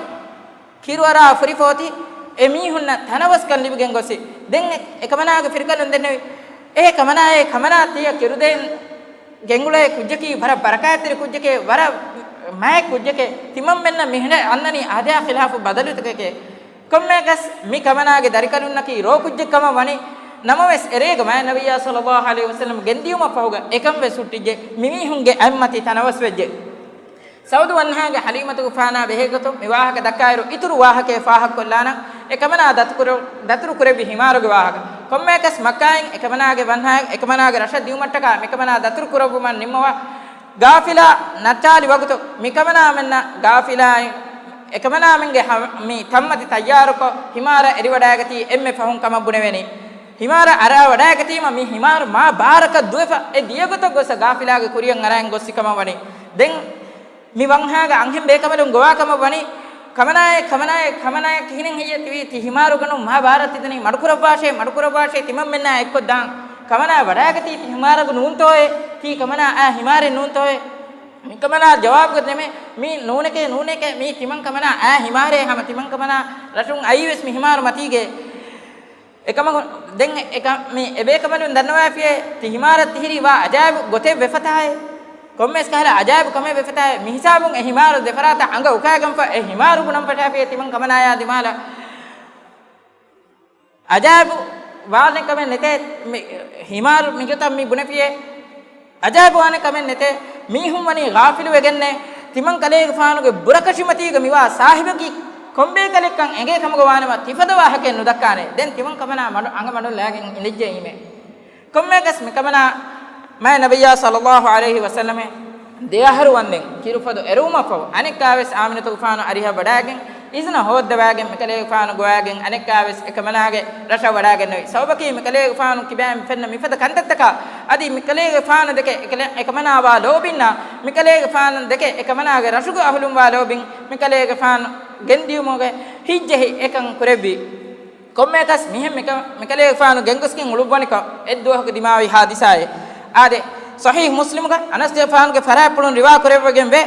ކިރުއަރާ ފުރިފަ އޮތީ އެ މީހުންނަށް ތަނަވަސްކަން ލިބިގެން ގޮސް. ދެން އެ، އެކަމަނާގެ ފިރިކަލުން ދެންނެވި، އޭ ކަމަނާއޭ، ކަމަނާ ތިޔަ ކިރުދޭން ގެންގުޅޭ ކުއްޖަކީ ވަރަށް ބަރަކާތްތެރި ކުއްޖެކޭ، ވަރަށް މާތް ކުއްޖެކޭ، ތިމަންމެންނަށް މި ހިނގައްދާނީ އާދަޔާ ޚިލާފު ބަދަލުތަކެކޭ. ކޮންމެއަކަސް މި ކަމަނާގެ ދަރިކަލުންނަކީ ރޯކުއްޖެއް ކަމަށް ވަނީ. ނަމަވެސް އެރޭގަ މާތް ނަބިއްޔާ ޞައްލައްލާހު ޢަލައިހި ވަސައްލަމް ގެންދިޔުމަށްފަހުގަ އެކަން ވެސް ހުއްޓިއްޖެ. މިމީހުންގެ އަތްމަތި ތަނަވަސްވެއްޖެ. ސަޢުދު ވަންހާގެ ޙަލީމަތުގެފާނާ ބެހޭގޮތުން މި ވާހަކަ ދައްކާއިރު، އިތުރު ވާހަކައެއް ފާހަގަކޮށްލާނަން، އެކަމަނާ ދަތުރު، ދަތުރު ކުރެއްވި ހިމާރުގެ ވާހަކަ. ކޮންމެއަކަސް މައްކާއިން އެކަމަނާގެ ވަންހާ، އެކަމަނާގެ ރަށަށް ދިއުމަށްޓަކާ މިކަމަނާ ދަތުރު ކުރައްވުމަށް ނިންމަވާ ގާފިލާ ނައްޓާލި ވަގުތު މިކަމަނާމެންނަށް ގާފިލާއިން އެކަމަނާމެންގެ ހަ-، މި ތަންމަތި ތައްޔާރުކޮށް ހިމާރަށް އެރިވަޑައިގަތީ އެންމެ ފަހުން ކަމަށް ބުނެވޭނީ. ހިމާރަށް އަރާވަޑައިގަތީމަ މި ހިމާރު މާ ބާރަކަށް ދުވެފަ އެ ދިޔަގޮތަށް ގޮސް ގާފިލާގެ ކުރިއަށް އަރާން ގޮއްސި ކަމަށް ވަނީ. ދެން މި ވަންހާގެ އަންހެން ބޭކަނބަލުން ގޮވާ ކަމަށް ވަނީ، ކަމަނާއޭ، ކަމަނާއޭ، ކަމަނާއޭ ކިހިނެއް ހެއްޔޭ ތިވީ؟ ތި ހިމާރުގަނޑު މާ ބާރަށް ތިދަނީ؟ މަޑުކުރައްވާށޭ، މަޑުކުރައްވާށޭ، ތިމަންމެންނާ އެއްކޮށްދާން. ކަމަނާ ވަޑައިގަތީ ތި ހިމާރަކު ނޫންތޯއޭ؟ ތީ ކަމަނާ އާ ހިމާރެއް ނޫންތޯއޭ؟ މިކަމަނާ ޖަވާބުގަ ދެމޭ، މީ ނޫނެކޭ، ނޫނެކޭ، މީ ތިމަން ކަމަނާ އާ ހިމާރޭ، ހަމަ ތިމަން ކަމަނާ ރަށުން އައީވެސް މި ހިމާރު މަތީގޭ. އެކަމަކު، ދެން އެކަ-، މި އެބޭކަނބަލުން ދަންނަވާފިޔޭ، ތި ހިމާރަށް ތިހިރީ ވާ އަޖާއިބު ގޮތެއް ވެފަތާއޭ. ކޮންމެސް ކަހަލަ އަޖާއިބު ކަމެއް ވެފަތާއޭ. މިހިސާބުން އެ ހިމާރު ދެފަރާތަށް އަނގަ އުކާގެންފަ އެ ހިމާރު ބުނަން ފަށާފިޔޭ ތިމަން ކަމަނާޔާ ދިމާލަށް. އަޖާއިބު ވާނެ ކަމެއް ނެތޭ، މި ހިމާރު މިގޮތަށް މި ބުނެފިޔޭ. އަޖާއިބު ވާނެ ކަމެއް ނެތޭ. މީހުން ވަނީ ޣާފިލުވެގެންނޭ. ތިމަން ކަލޭގެފާނުގެ ބުރަކަށިމަތީގަ މިވާ ސާހިބަކީ ކޮންބޭކަލެއްކަން އެނގޭ ކަމުގަ ވާނަމަ، ތިފަދަ ވާހަކައެއް ނުދައްކާނެ. ދެން ތިމަން ކަމަނާ މަޑު، އަނގަ މަޑުން ލާގެން އިނދެއްޖެއީމޭ. ކޮންމެއަކަސް މިކަމަނާ މާތް ނަބިއްޔާ ޞައްލައްލާހު ޢަލައިހި ވަސައްލަމަށް ދެ އަހަރު ވަންދެން ކިރުފަދަ އެރުވުމަށްފަހު، އަނެއްކާވެސް އާމިނަތުގެފާނު އަރިހަށް ވަޑައިގެން، އިޒުނަ ހޯއްދަވާގެން މިކަލޭގެފާނު ގޮވާގެން އަނެއްކާވެސް އެކަމަނާގެ ރަށަށް ވަޑައިގެންނެވި. ސަބަބަކީ މިކަލޭގެފާނު ކިބައިން ފެންނަ މިފަދަ ކަންތައްތަކާ އަދި މިކަލޭގެފާނު ދެކެ އެކަލޭ-، އެކަމަނާވާ ލޯބިންނާ މިކަލޭގެފާނު ދެކެ އެކަމަނާގެ ރަށުގެ އަހުލުންވާ ލޯބިން މިކަލޭގެފާނު ގެންދިޔުމުގެ ހިތްޖެހި އެކަން ކުރެއްވި. ކޮންމެއަކަސް މިހެން މިކަ-، މިކަލޭގެފާނު ގެންގޮސްގެން އުޅުއްވަނިކޮށް، އެއްދުވަހުގެ ދިމާވި ޙާދިސާއެއް. އާދެ، ޞަޙީޙު މުސްލިމުގަ އަނަސްގެފާނުގެ ފަރާތްޕުޅުން ރިވާ ކުރެއްވެގެން ވޭ،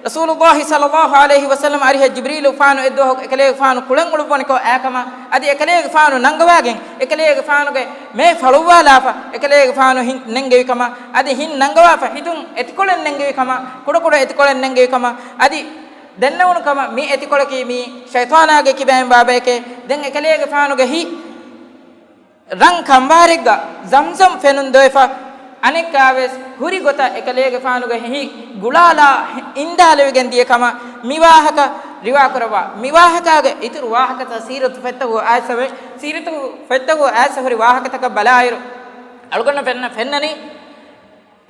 ރަސޫލުއްލާހި ޞައްލައްލާހު ޢަލައިހި ވަސައްލަމަ އަރިހަށް ޖިބްރީލުފާނު އެއްދުވަހު އެކަލޭގެފާނު ކުޅެން އުޅުއްވަނިކޮށް އާކަމަށް، އަދި އެކަލޭގެފާނު ނަންގަވާގެން އެކަލޭގެފާނުގެ މޭ ފަޅުއްވާލާފަ، އެކަލޭގެފާނު ހިތް ނެންގެވިކަމަށް، އަދި ހިތް ނަންގަވާފަ ހިތުން އެތިކޮޅެއް ނެންގެވިކަމަށް، ކުޑަކުޑަ އެތިކޮޅެއް ނެންގެވިކަމަށް، އަދި ދެންނެވުނު ކަމަށް މި އެތިކޮޅަކީ މީ ޝައިޠާނާގެ ކިބައިން ވާ ބަޔެކޭ. ދެން އެކަލޭގެފާނުގެ ހިތް ރަން ކަނބާރެއްގަ ޒަމްޒަމް ފެނުން ދޮވެފަ، އަނެއްކާވެސް ހުރި ގޮތަށް އެކަލޭގެފާނުގެ ހިތް ގުޅާލާ އިންދާލެވިގެން ދިޔަ ކަމަށް މި ވާހަކަ ރިވާކުރައްވާ. މި ވާހަކާގެ އިތުރު ވާހަކަތައް ސީރަތު ފޮތްތަކުގަ އައިސްފަ، ސީރަތު ފޮތްތަކުގަ އައިސްފަ ހުރި ވާހަކަތަކަށް ބަލާއިރު، އަޅުގަނޑަށް ފެންނަ، ފެންނަނީ،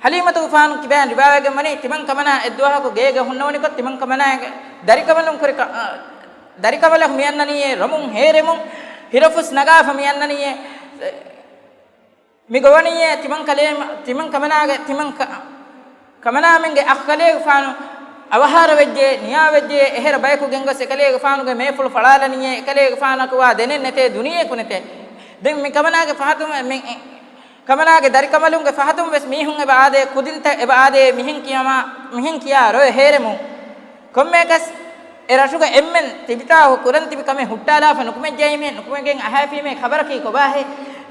ޙަލީމަތުގެފާނު ކިބައިން ރިވާވެގެން ވަނީ، ތިމަން ކަމަނާ އެއްދުވަހަކު ގޭގަ ހުންނެވުނިކޮށް، ތިމަން ކަމަނާގެ ދަރިކަމަލުން ކުރި ކަ-، އަ، ދަރިކަމަލަކު މިއަންނަނީއޭ، ރޮމުން ހޭރެމުން، ހިރަފުސް ނަގާފަ މިއަންނަނީއޭ، މި ގޮވަނީއޭ، ތިމަން ކަލޭ-، ތިމަން ކަމަނާގެ، ތިމަން ކަ-، ކަމަނާމެންގެ އަޚް ކަލޭގެފާނު އަވަހާރަވެއްޖެ، ނިޔާވެއްޖެ، އެހެރަ ބަޔަކު ގެންގޮސް އެކަލޭގެފާނުގެ މޭފުޅު ފަޅާލަނީއޭ، އެކަލޭގެފާނަކު ވާ ދެނެއް ނެތޭ، ދުނިޔެއެކު ނެތޭ. ދެން މި ކަމަނާގެ ފަހަތުން މި-، ކަމަނާގެ ދަރިކަމަލުންގެ ފަހަތުން ވެސް މީހުން އެބަ އާދޭ، ކުދިންތައް އެބަ އާދޭ، މިހެން ކިޔަމާ، މިހެން ކިޔާ ރޮއެ ހޭރެމުން. ކޮންމެއަކަސް އެ ރަށުގަ އެންމެން ތިބިތާހު ކުރަން ތިބި ކަމެއް ހުއްޓާލާފަ ނުކުމެއްޖައީމޭ، ނުކުމެގެން އަހާފީމޭ ޚަބަރަކީ ކޮބާހޭ؟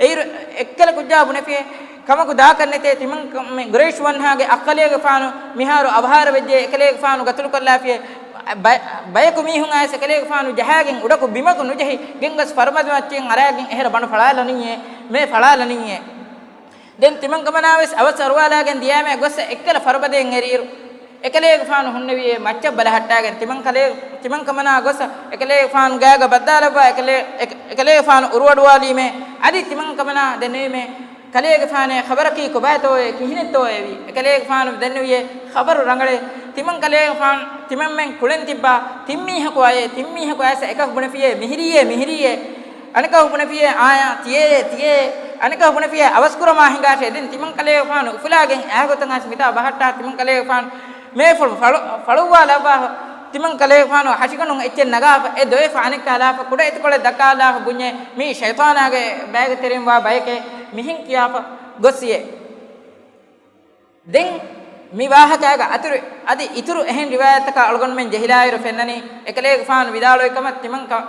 އެއިރު އެއްކަލަ ކުއްޖާ ބުނެފިޔޭ، ކަމަކު ދާކަށް ނެތޭ، ތިމަން މި ގުރައިޝް ވަންހާގެ އަޚް ކަލޭގެފާނު މިހާރު އަވަހާރަވެއްޖެ، އެކަލޭގެފާނު ގަތުލުކޮށްލާފިޔޭ، ބަ-، ބަޔަކު މީހުން އައިސް އެކަލޭގެފާނު ޖަހާގެން އުޑަކު ބިމަކު ނުޖެހި، ގެންގޮސް ފަރުބަދަ މައްޗިން އަރާގެން އެހެރަ ބަނޑު ފަޅާލަނީއޭ، މޭ ފަޅާލަނީއޭ. ދެން ތިމަން ކަމަނާވެސް އަވަސް އަރުވާލާގެން ދިޔައިމޭ ގޮއްސަ އެއްކަލަ ފަރުބަދައިން އެރިއިރު، އެކަލޭގެފާނު ހުންނެވިއޭ މައްޗަށް ބަލަހައްޓާގެން. ތިމަން ކަލޭ-، ތިމަން ކަމަނާ ގޮއްސަ އެކަލޭގެފާނު ގާގަ ބައްދާލައްވާ އެކަލޭ-، އެކ-، އެކަލޭގެފާނު އުރުއަޑުވާލީމޭ. އަދި ތިމަން ކަމަނާ ދެންނެވީމޭ ކަލޭގެފާނޭ ޚަބަރަކީ ކޮބާތޯއޭ، ކިހިނެއްތޯއޭ ވީ. އެކަލޭގެފާނު ދެންނެވިއޭ ޚަބަރު ރަނގަޅޭ. ތިމަން ކަލޭގެފާނު ތިމަންމެން ކުޅެން ތިއްބާ ތިން މީހަކު އައޭ، ތިން މީހަކު އައިސް އެކަކު ބުނެފިޔޭ މިހިރީއޭ، މިހިރީއޭ. އަނެކަކު ބުނެފިޔޭ އާޔާ ތިޔޭ، ތިޔޭ. އަނެކަކު ބުނެފިޔޭ އަވަސްކުރަމާ ހިނގާށޭ. ދެން ތިމަން ކަލޭގެފާނު އުފުލާގެން އާގޮތަށް އައިސް މިތާ ބަހައްޓާ ތިމަން ކަލޭގެފާނު މޭފުޅު ފަޅު-، ފަޅުއްވާލައްވާފަ، ތިމަން ކަލޭގެފާނު ހަށިގަނޑުން އެއްޗެއް ނަގާފަ، އެ ދޮވެފަ އަނެއްކާ ލާފަ، ކުޑަ އެތިކޮޅެއް ދައްކާލާފަ ބުންޏޭ، މީ ޝައިޠާނާގެ ބައިގެ ތެރެއިން ވާ ބަޔެކޭ، މިހެން ކިޔާފަ ގޮއްސިއޭ. ދެން މި ވާހަކައިގަ އަތުރު އަދި އިތުރު އެހެން ރިވާޔަތްތަކާ އަޅުގަނޑުމެން ޖެހިލާއިރު ފެންނަނީ، އެކަލޭގެފާނު ވިދާޅުވި ކަމަށް ތިމަން ކަ-،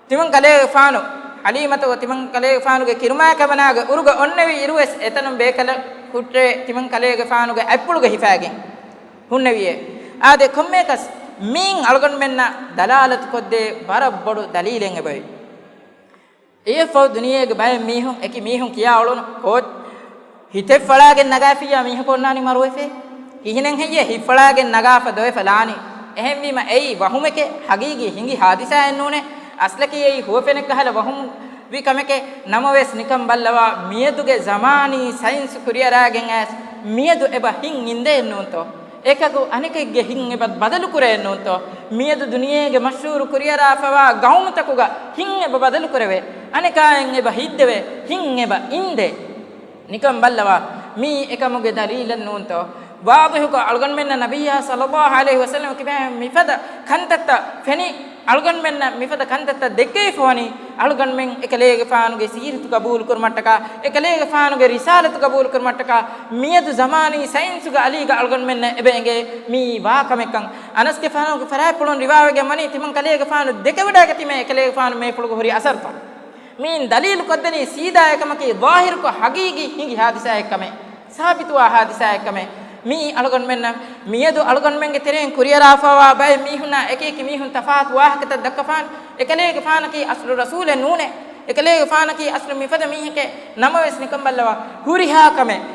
ތިމަން ކަލޭގެފާނު ޙަލީމަތުގަ ތިމަން ކަލޭގެފާނުގެ ކިރުމާއި ކަމަނާގެ އުރުގަ އޮންނެވި އިރުވެސް އެތަނުން ބޭކަލަ ކުއްޓެވެ ތިމަން ކަލޭގެފާނުގެ އަތްޕުޅުގަ ހިފާގެން ހުންނެވިއޭ. އާދެ، ކޮންމެއަކަސް މީން އަޅުގަނޑުމެންނަށް ދަލާލަތު ކޮށްދޭ ވަރަށް ބޮޑު ދަލީލެއް އެބައޮތް. އެއަށްފަހު ދުނިޔޭގެ ބައެއް މީހުން، އެކި މީހުން ކިޔާ އުޅުނު ކޯޗް ހިތެއް ފަޅާގެން ނަގާފިއްޔާ މީހަކު އޮންނާނީ މަރުވެފަ. ކިހިނެއް ހެއްޔޭ ހިތް ފަޅާގެން ނަގާފަ ދޮވެފަ ލާނީ؟ އެހެންވީމަ އެއީ ވަހުމެކޭ، ހަގީގީ ހިނގި ހާދިސާއެއް ނޫނޭ. އަސްލަކީ އެއީ ހުވަފެނެއް ކަހަލަ ވަހުމް ވި ކަމެކޭ. ނަމަވެސް ނިކަން ބައްލަވާ، މިއަދުގެ ޒަމާނީ ސައިންސު ކުރިއަރާގެން އައިސް މިއަދު އެބަ ހިތް އިނދެއެއް ނޫންތޯ؟ އެކަކު އަނެކެއްގެ ހިތް އެބަ ބަދަލުކުރެއެއް ނޫންތޯ؟ މިއަދު ދުނިޔޭގެ މަޝްހޫރު ކުރިއަރާފަވާ ގައުމުތަކުގަ ހިތް އެބަ ބަދަލުކުރެވޭ. އަނެކާއިން އެބަ ހިތްދެވޭ. ހިތް އެބަ އިނދޭ. ނިކަން ބައްލަވާ، މީ އެކަމުގެ ދަލީލެއް ނޫންތޯ؟ ވާޟިޙުކޮށް އަޅުގަނޑުމެންނަށް ނަބިއްޔާ ޞައްލައްލާހު ޢަލައިހި ވަސައްލަމަ ކިބައިން މިފަދަ ކަންތައްތައް ފެނި، އަޅުގަނޑުމެންނަށް މިފަދަ ކަންތައްތައް ދެއްކެވިފަވަނީ، އަޅުގަނޑުމެން އެކަލޭގެފާނުގެ ސީރަތު ގަބޫލުކުރުމަށްޓަކާ، އެކަލޭގެފާނުގެ ރިސާލަތު ގަބޫލުކުރުމަށްޓަކާ، މިއަދު ޒަމާނީ ސައިންސުގެ އަލީގަ އަޅުގަނޑުމެންނަށް އެބަ އެނގޭ މިއީ ވާ ކަމެއްކަން. އަނަސްގެފާނުގެ ފަރާތްޕުޅުން ރިވާވެގެން ވަނީ، ތިމަން ކަލޭގެފާނު ދެކެވަޑައިގަތީމޭ އެކަލޭގެފާނު މޭފުޅުގަ ހުރި އަސަރުތައް. މިއިން ދަލީލު ކޮށްދެނީ ސީދާ އެކަމަކީ، ޒާހިރުކޮށް ހަގީގީ ހިނގި ހާދިސާއެއްކަމެއް، ސާބިތުވާ ހާދިސާއެއްކަމެއް. މިއީ އަޅުގަނޑުމެންނަށް މިއަދު އަޅުގަނޑުމެންގެ ތެރެއިން ކުރިއަރާފަވާ ބައެއް މީހުންނާ އެކިއެކި މީހުން ތަފާތު ވާހަކަތައް ދައްކަފާނެ. އެކަލޭގެފާނަކީ އަސްލު ރަސޫލެއް ނޫނޭ. އެކަލޭގެފާނަކީ އަސްލު މިފަދަ މީހެކޭ. ނަމަވެސް ނިކަން ބައްލަވާ، ހުރިހާ ކަމެއް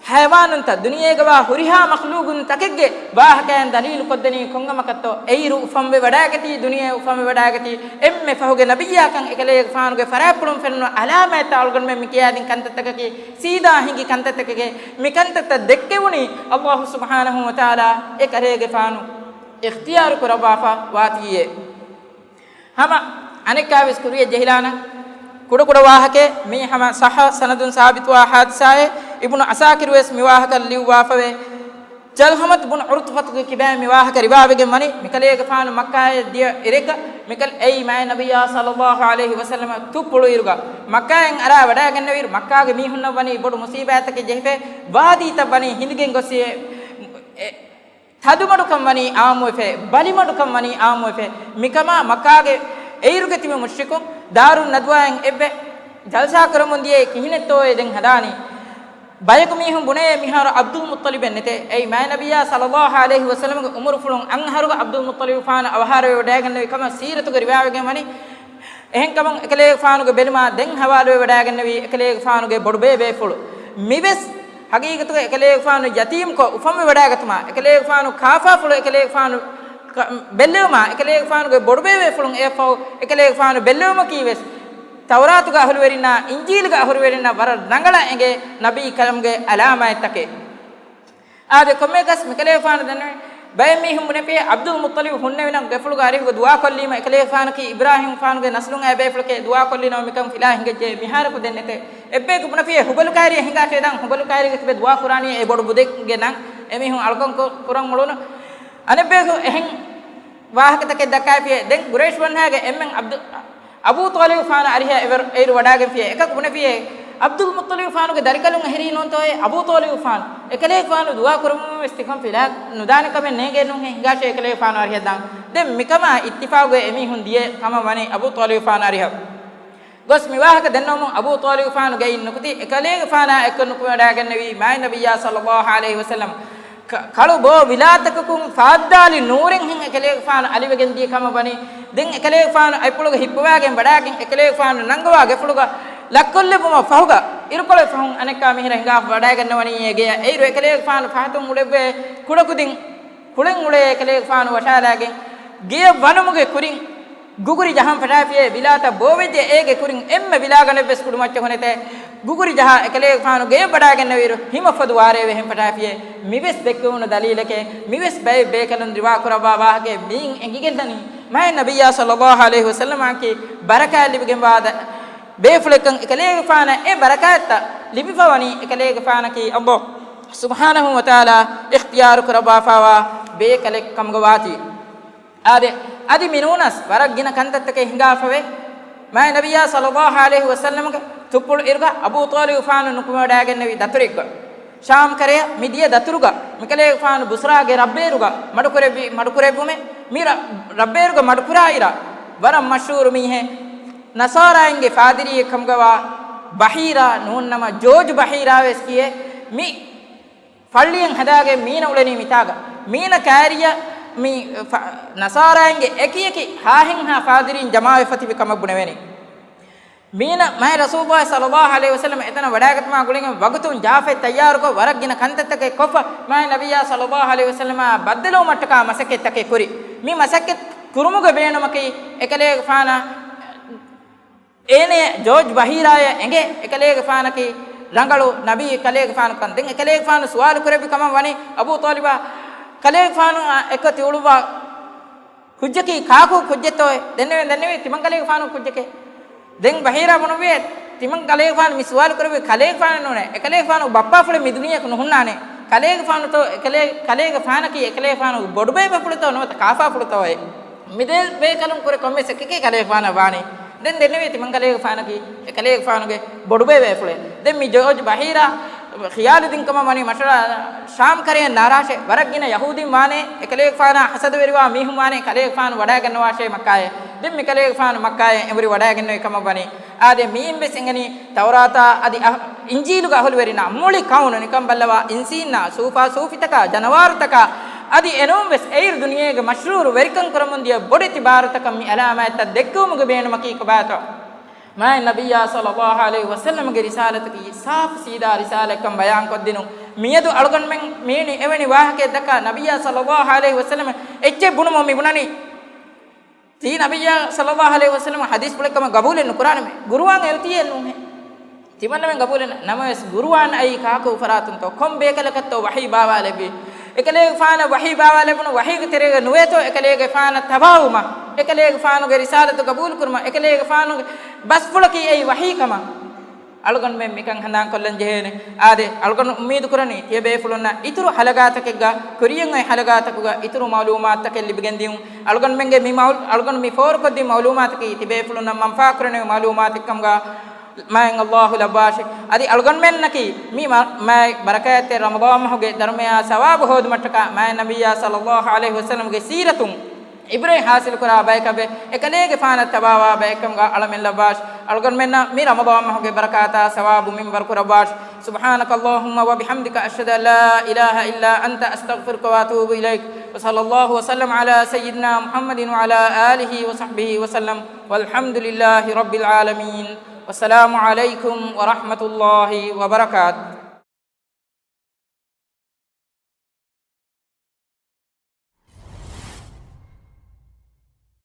ހައިވާނުންތައް، ދުނިޔޭގަވާ ހުރިހާ މަޚްލޫގުންތަކެއްގެ ވާހަކައިން ދަލީލު ކޮށްދެނީ ކޮންކަމަކަށްތޯ؟ އެއިރު އުފަންވެ ވަޑައިގަތީ، ދުނިޔެ އުފަންވެ ވަޑައިގަތީ، އެންމެ ފަހުގެ ނަބިއްޔާކަން އެކަލޭގެފާނުގެ ފަރާތްޕުޅުން ފެނުނު އަލާމާތްތައް އަޅުގަނޑުމެން މި ކިޔާދިން ކަންތައްތަކަކީ ސީދާ ހިނގި ކަންތައްތަކެކޭ. މި ކަންތައްތައް ދެއްކެވުނީ އައްލާހު ސުބްޙާނަހު ވަތަޢާލާ އެކަލޭގެފާނު އިޚްތިޔާރު ކުރައްވާފަ ވާތީއޭ. ހަމަ އަނެއްކާވެސް ކުރިޔަށް ޖެހިލާނަން. ކުޑަކުޑަ ވާހަކައެއް، މީ ހަމަ ޞައްޙަ ސަނަދުން ސާބިތުވާ ޙާދިސާއެއް. އިބްނު ޢަސާކިރުވެސް މި ވާހަކަ ލިޔުއްވާފަވޭ. ޖަލްހަމަތު ބުނު ޢުރުޠުފަތުގެ ކިބައިން މި ވާހަކަ ރިވާވެގެން ވަނީ، މިކަލޭގެފާނު މައްކާއަށް ދިޔަ އިރެއްގަ، މިކަލް އެއީ މާތް ނަބިއްޔާ ޞައްލައްލާހު ޢަލައިހި ވަސައްލަމަ ތުއްޕުޅު އިރުގަ، މައްކާއިން އަރާ ވަޑައިގެންނެވިއިރު، މައްކާގެ މީހުންނަށް ވަނީ ބޮޑު މުޞީބާތަކެއް ޖެހިފައި، ވާދީތައް ވަނީ ހިނދިގެން ގޮސް އެ، އެ، ތަދުމަޑުކަން ވަނީ އާއްމުވެފަ، ބަލިމަޑުކަން ވަނީ އާއްމުވެފަ. މިކަމާ މައްކާގެ އެއިރުގެ ތިބި މުޝްރިކުން ދާރުން ނަދުވާއިން އެއްވެ ޖަލްސާ ކުރަމުން ދިޔައީ ކިހިނެއްތޯއޭ ދެން ހަދާނީ؟ ބަޔަކު މީހުން ބުނޭ މިހާރު ޢަބްދުލް މުއްޠަލިބެއް ނެތޭ. އެއީ މާތް ނަބިއްޔާ ޞައްލައްލާހު ޢަލައިހި ވަސައްލަމަގެ ޢުމުރުފުޅުން އަށް އަހަރުގަ ޢަބްދުލް މުއްޠަލިބުފާނު އަވަހާރަވެވަޑައިގެންނެވި ކަމަށް ސީރަތުގަ ރިވާވެގެން ވަނީ. އެހެންކަމުން އެކަލޭގެފާނުގެ ބެލުމާ ދެން ހަވާލުވެވަޑައިގެންނެވީ އެކަލޭގެފާނުގެ ބޮޑުބޭބޭފުޅު. މިވެސް ހަގީގަތުގަ އެކަލޭގެފާނު ޔަތީމްކޮށް އުފަންވެވަޑައިގަތުމާ، އެކަލޭގެފާނު ކާފާފުޅު އެކަލޭގެފާނު ކަ-، ބެއްލެވުމާ، އެކަލޭގެފާނުގެ ބޮޑުބޭބޭފުޅުން އެއަށްފަހު އެކަލޭގެފާނު ބެއްލެވުމަކީވެސް ތައުރާތުގެ އަހުލުވެރިންނާ، އިންޖީލުގެ އަހުލުވެރިންނަށް ވަރަށް ރަނގަޅަށް އެނގޭ ނަބީކަލަމުގެ އަލާމާތްތަކެއް. އާދެ، ކޮންމެއަކަސް މިކަލޭގެފާނު ދަންނަވަނީ، ބައެއް މީހުން ބުނެފިއޭ، ޢަބްދުލް މުއްޠަލިބު ހުންނެވިނަމަ ގެފުޅުގެ އަރިހުގަ ދުޢާކޮށްލީމަ، އެކަލޭގެފާނަކީ އިބްރާހީމްފާނުގެ ނަސްލުން އައި ބޭފުޅެކޭ ދުޢާކޮށްލިނަމަ މިކަން ފިލާ ހިނގައްޖެ. މިހާރަކު ދެން ނެތޭ. އެއްބަޔަކު ބުނެފިއޭ، ހުބަލު ކައިރިއެއް ހިނގާށޭ ދާން، ހުބަލު ކައިރީގަ ތިބެ ދުޢާ ކުރާނީ އެ ބޮޑު ބުދެއްގެ ނަން. އެމީހުން އަޅުކަން ކު-، ކުރަން އުޅުނު. އަނެއްބަޔަކު އެހެން ވާހަކަތަކެއް ދައްކާފިއޭ. ދެން ޤުރައިޝް ބަންހާގެ އެންމެން ޢަބްދު-، އަބޫ ޠާލިބުފާނު އަރިހަށް އެވަރު-، އެއިރު ވަޑާގެންފިއޭ. އެކަކު ބުނެފިއޭ، ޢަބްދުލް މުއްޠަލިބުފާނުގެ ދަރިކަލުން އެހެރީ ނޫންތޯއޭ އަބޫ ޠާލިބުފާނު؟ އެކަލޭގެފާނު ދުޢާ ކުރަމުން ވެސް ތިކަން ފިލާ ނުދާނެ ކަމެއް ނޭނގޭ ނޫންހޭ، ހިނގާށޭ އެކަލޭގެފާނު އަރިހަށް ދާން. ދެން މިކަމާ އިއްތިފާގުވެ އެމީހުން ދިޔަ ކަމަށް ވަނީ އަބޫ ޠާލިބުފާނު އަރިހަށް. ގޮސް މި ވާހަކަ ދެންނެވުމުން އަބޫ ޠާލިބުފާނު ގެއިން ނުކުތީ، އެކަލޭގެފާނާ އެއްކޮށް ނުކުމެވަޑައިގެންނެވީ މާތް ނަބިއްޔާ ޞައްލައްލާހު ޢަލައިހި ވަސައްލަމް. ކަ-، ކަޅު ބޯ ވިލާތަކަކުން ފާއްދާލި ނޫރެއްހެން އެކަލޭގެފާނު އަލިވެގެން ދިޔަ ކަމަށް ވަނީ. ދެން އެކަލޭގެފާނު އަތްޕުޅުގަ ހިއްޕަވާގެން ވަޑާގެން އެކަލޭގެފާނު ނަންގަވާ ގެފުޅުގަ ލައްކޮށްލެއްވުމަށް ފަހުގަ، އިރުކޮޅެއް ފަހުން އަނެއްކާ މިހިރަ ހިނގާފަ ވަޑައިގަންނަވަނީ އެ ގެޔަށް. އެއިރު އެކަލޭގެފާނު ފަހަތުން އުޅެއްވޭ ކުޑަކުދިން ކުޅެން އުޅޭ އެކަލޭގެފާނު ވަށާލާގެން ގެޔަށް ވަނުމުގެ ކުރިން ގުގުރި ޖަހަން ފަށާފިއޭ. ވިލާތައް ބޯވެއްޖެ އޭގެ ކުރިން އެންމެ ވިލާގަނޑެއްވެސް ކުޑުމައްޗަކު ނެތޭ. ގުގުރި ޖަހާ އެކަލޭގެފާނު ގެޔަށް ވަޑާގެންނެވިއިރު ހިމަ ފޮދު ވާރޭ ވެހެން ފަށާފިއޭ. މިވެސް ދެއްކެވުނު ދަލީލެކޭ. މިވެސް ބައެއް ބޭކަލުން ރިވާ ކުރައްވާ ވާހަކައެއް. މިއިން އެނގިގެންދަނީ މާތް ނަބިއްޔާ ޞައްލައްލާހު ޢަލައިހި ވަސައްލަމާއަކީ ބަރަކާތް ލިބިގެންވާ ދަ-، ބޭފުޅެއްކަން. އެކަލޭގެފާނަށް އެ ބަރަކާތްތައް ލިބިފަވަނީ އެކަލޭގެފާނަކީ އައްލާހު ސުބްޙާނަހޫ ވަތަޢާލާ އިޚްތިޔާރު ކުރައްވާފައިވާ ބޭކަލެއް ކަމުގަ ވާތީ. އާދެ، އަދި މިނޫނަސް ވަރަށް ގިނަ ކަންތައްތަކެއް ހިނގާފަވޭ. މާތް ނަބިއްޔާ ޞައްލައްލާހު ޢަލައިހި ވަސައްލަމަގެ ތުއްޕުޅު އިރުގަ އަބޫ ޠާލިބުފާނު ނުކުމެވަޑައިގެންނެވި ދަތުރެއްގަ، ޝާމް ކަރަޔަށް މި ދިޔަ ދަތުރުގަ މިކަލޭގެފާނު ބުސްރާގެ ރަށްބޭރުގަ މަޑުކުރެއްވި މަޑުކުރެއްވުމެއް. މި ރަ-، ރަށްބޭރުގަ މަޑުކުރާއިރަށް ވަރަށް މަޝްހޫރު މީހެއް، ނަޞާރާއިންގެ ފާދިރީއެއް ކަމުގަވާ ބަހީރާ ނޫންނަމަ ޖޯޖް ބަހީރާވެސް ކިޔޭ. މި ފައްޅިއެއް ހަދާގެން މީނަ އުޅެނީ މިތާގަ. މީނަ ކައިރިއަށް މި ފަ-، ނަޞާރާއިންގެ އެކިއެކި ހާހެންހާ ފާދިރީން ޖަމާވެފަ ތިބި ކަމަށް ބުނެވެނީ. މީނަ މާތް ރަސޫލުއްލާހި ޞައްލައްލާހު ޢަލައިހި ވަސައްލަމަ އެތަނަށް ވަޑައިގަތުމާ ގުޅިގެން ވަގުތުން ޖާފަތް ތައްޔާރުކޮށް ވަރަށް ގިނަ ކަންތައްތަކެއް ކޮށްފަ، މާތް ނަބިއްޔާ ޞައްލައްލާހު ޢަލައިހި ވަސައްލަމާ ބައްދަލުވުމަށްޓަކާ މަސައްކަތްތަކެއް ކުރި. މި މަސައްކަތް ކުރުމުގެ ބޭނުމަކީ އެކަލޭގެފާނަށް އޭނަޔަށް ޖޯޖް ބަހީރާޔަށް އެނގޭ އެކަލޭގެފާނަކީ ރަނގަޅު ނަބީ ކަލޭގެފާނުކަން. ދެން އެކަލޭގެފާނު ސުވާލު ކުރެއްވި ކަމަށް ވަނީ އަބޫ ޠާލިބާ ކަލޭގެފާނު އެކަ ތިއުޅުއްވާ ކުއްޖަކީ ކާކު ކުއްޖެއްތޯއޭ؟ ދެންނެވި، ދެންނެވި ތިމަން ކަލޭގެފާނު ކުއްޖެކޭ. ދެން ބަހީރާ ބުނުއްވިއޭ، ތިމަން ކަލޭގެފާނު މި ސުވާލު ކުރެއްވީ ކަލޭގެފާނަށް ނޫނޭ. އެކަލޭގެފާނު ބައްޕާފުޅެއް މި ދުނިޔެއަކު ނުހުންނާނެ. ކަލޭގެފާނުތޯ، އެކަލޭ-، ކަލޭގެފާނަކީ އެކަލޭގެފާނު ބޮޑުބޭބެފުޅުތޯ ނުވަތަ ކާފާފުޅުތޯއޭ؟ މި ދެ ބޭކަލުން ކުރެ ކޮންމެސް އެކެކޭ ކަލޭގެފާނަށް ވާނީ. ދެން ދެންނެވީ ތިމަން ކަލޭގެފާނަކީ އެކަލޭގެފާނުގެ ބޮޑުބޭބޭފުޅޭ. ދެން މި ޖޯޖް ބަހީރާ ޚިޔާލު ދިން ކަމަށް ވަނީ މަޝްވަރާ ޝާމް ކަރަޔަށް ނާރާށޭ. ވަރަށް ގިނަ ޔަހޫދީން ވާނޭ، އެކަލޭގެފާނާ ހަސަދަވެރިވާ މީހުން ވާނޭ، ކަލޭގެފާނު ވަޑައިގަންނަވާށޭ މައްކާއޭ. ދެން މި ކަލޭގެފާނު މައްކާއަށް އެނބުރި ވަޑައިގެންނެވި ކަމަށް ވަނީ. އާދެ، މިއިން ވެސް އެނގެނީ ތައުރާތާ އަދި އަހް-، އިންޖީލުގަ އަހުލުވެރިންނާ މުޅި ކައުނު ނިކަން ބައްލަވާ އިންސީންނާ ސޫފާ ސޫފިތަކާ ޖަނަވާރުތަކާ އަދި އެނޫން ވެސް އެއިރު ދުނިޔޭގެ މަޝްރޫރު ވެރިކަން ކުރަމުން ދިޔަ ބޮޑެތި ބާރުތަކަށް މި އަލާމާތްތައް ދެއްކެވުމުގެ ބޭނުމަކީ ކޮބާތޯ؟ މާތް ނަބިއްޔާ ޞައްލައްލާހު ޢަލައިހި ވަސައްލަމަގެ ރިސާލަތަކީ ސާފު ސީދާ ރިސާލަތްކަން ބަޔާންކޮށްދިނުން. މިއަދު އަޅުގަނޑުމެން މީނި އެވެނި ވާހަކައެއް ދައްކާ ނަބިއްޔާ ޞައްލައްލާހު ޢަލައިހި ވަސައްލަމަ އެއްޗެއް ބުނުމުން މި ބުނަނީ. ތީ ނަބިއްޔާ ޞައްލައްލާހު ޢަލައިހި ވަސައްލަމަ ޙަދީޘްފުޅެއް ކަމަށް ގަބޫލެއް ނުކުރާނަމޭ. ގުރުއާން އެއޮތީއެއް ނޫނޭ. ތިމަންނަމެން ގަބޫލެއް ނަ-، ނަމަވެސް ގުރުއާން އައީ ކާކު ފަރާތުންތޯ؟ ކޮން ބޭކަލަކަށްތޯ ވަޙީ ބާވާލެއްވީ؟ އެކަލޭގެފާނަށް ވަޙީ ބާވާލެވުނު ވަޙީގެ ތެރޭގަ ނުވޭތޯ އެކަލޭގެފާނަށް ތަބާވުމަށް، އެކަލޭގެފާނުގެ ރިސާލަތު ގަބޫލުކުރުމަށް، އެކަލޭގެފާނުގެ ބަސްފުޅަކީ އެއީ ވަޙީ ކަމަށް؟ އަޅުގަނޑުމެން މިކަން ހަނދާންކޮށްލަން ޖެހޭނެ. އާދެ، އަޅުގަނޑު އުއްމީދު ކުރަނީ، ތިޔަބޭފުޅުންނަށް އިތުރު ޙަލަގާތަކެއްގަ، ކުރިޔަށް އޮތް ޙަލަގާތަކުގަ އިތުރު މަޢުލޫމާތުތަކެއް ލިބިގެން ދިޔުން. އަޅުގަނޑުމެންގެ މި މައު-، އަޅުގަނޑު މި ފޯރުކޮށްދިން މަޢުލޫމާތަކީ ތިބޭފުޅުންނަށް މަންފާ ކުރަނިވި މަޢުލޫމާތެއްކަމުގަ މާތް ﷲ ލައްވާށި. އަދި އަޅުގަނޑުމެންނަކީ މި މަ-، މާތް ބަރަކާތްތެރި ރަމަޟާން މަހުގެ ދަރުމަޔާ ސަވާބު ހޯދުމަށްޓަކާ މާތް ނަބިއްޔާ ޞައްލައްލާހު ޢަލައިހި ވަސައްލަމުގެ ސީރަތުން ޢިބްރަތް ޙާޞިލުކުރާ ބަޔަކަށްވެ، އެކަލޭގެފާނަށް ތަބާވާ ބަޔެއްކަމުގަ އަޅަމެން ލައްވާށި. އަޅުގަނޑުމެންނަށް މި ރަމަޟާން މަހުގެ ބަރަކާތާ ސަވާބު މިންވަރު ކުރައްވާށި. سبحانك اللهم وبحمدك، أشهد أن لا إله إلا أنت، أستغفرك وأتوب إليك. وصلى الله وسلم على سيدنا محمد وعلى آله وصحبه وسلم. والحمد لله رب العالمين. والسلام عليكم ورحمة الله وبركاته.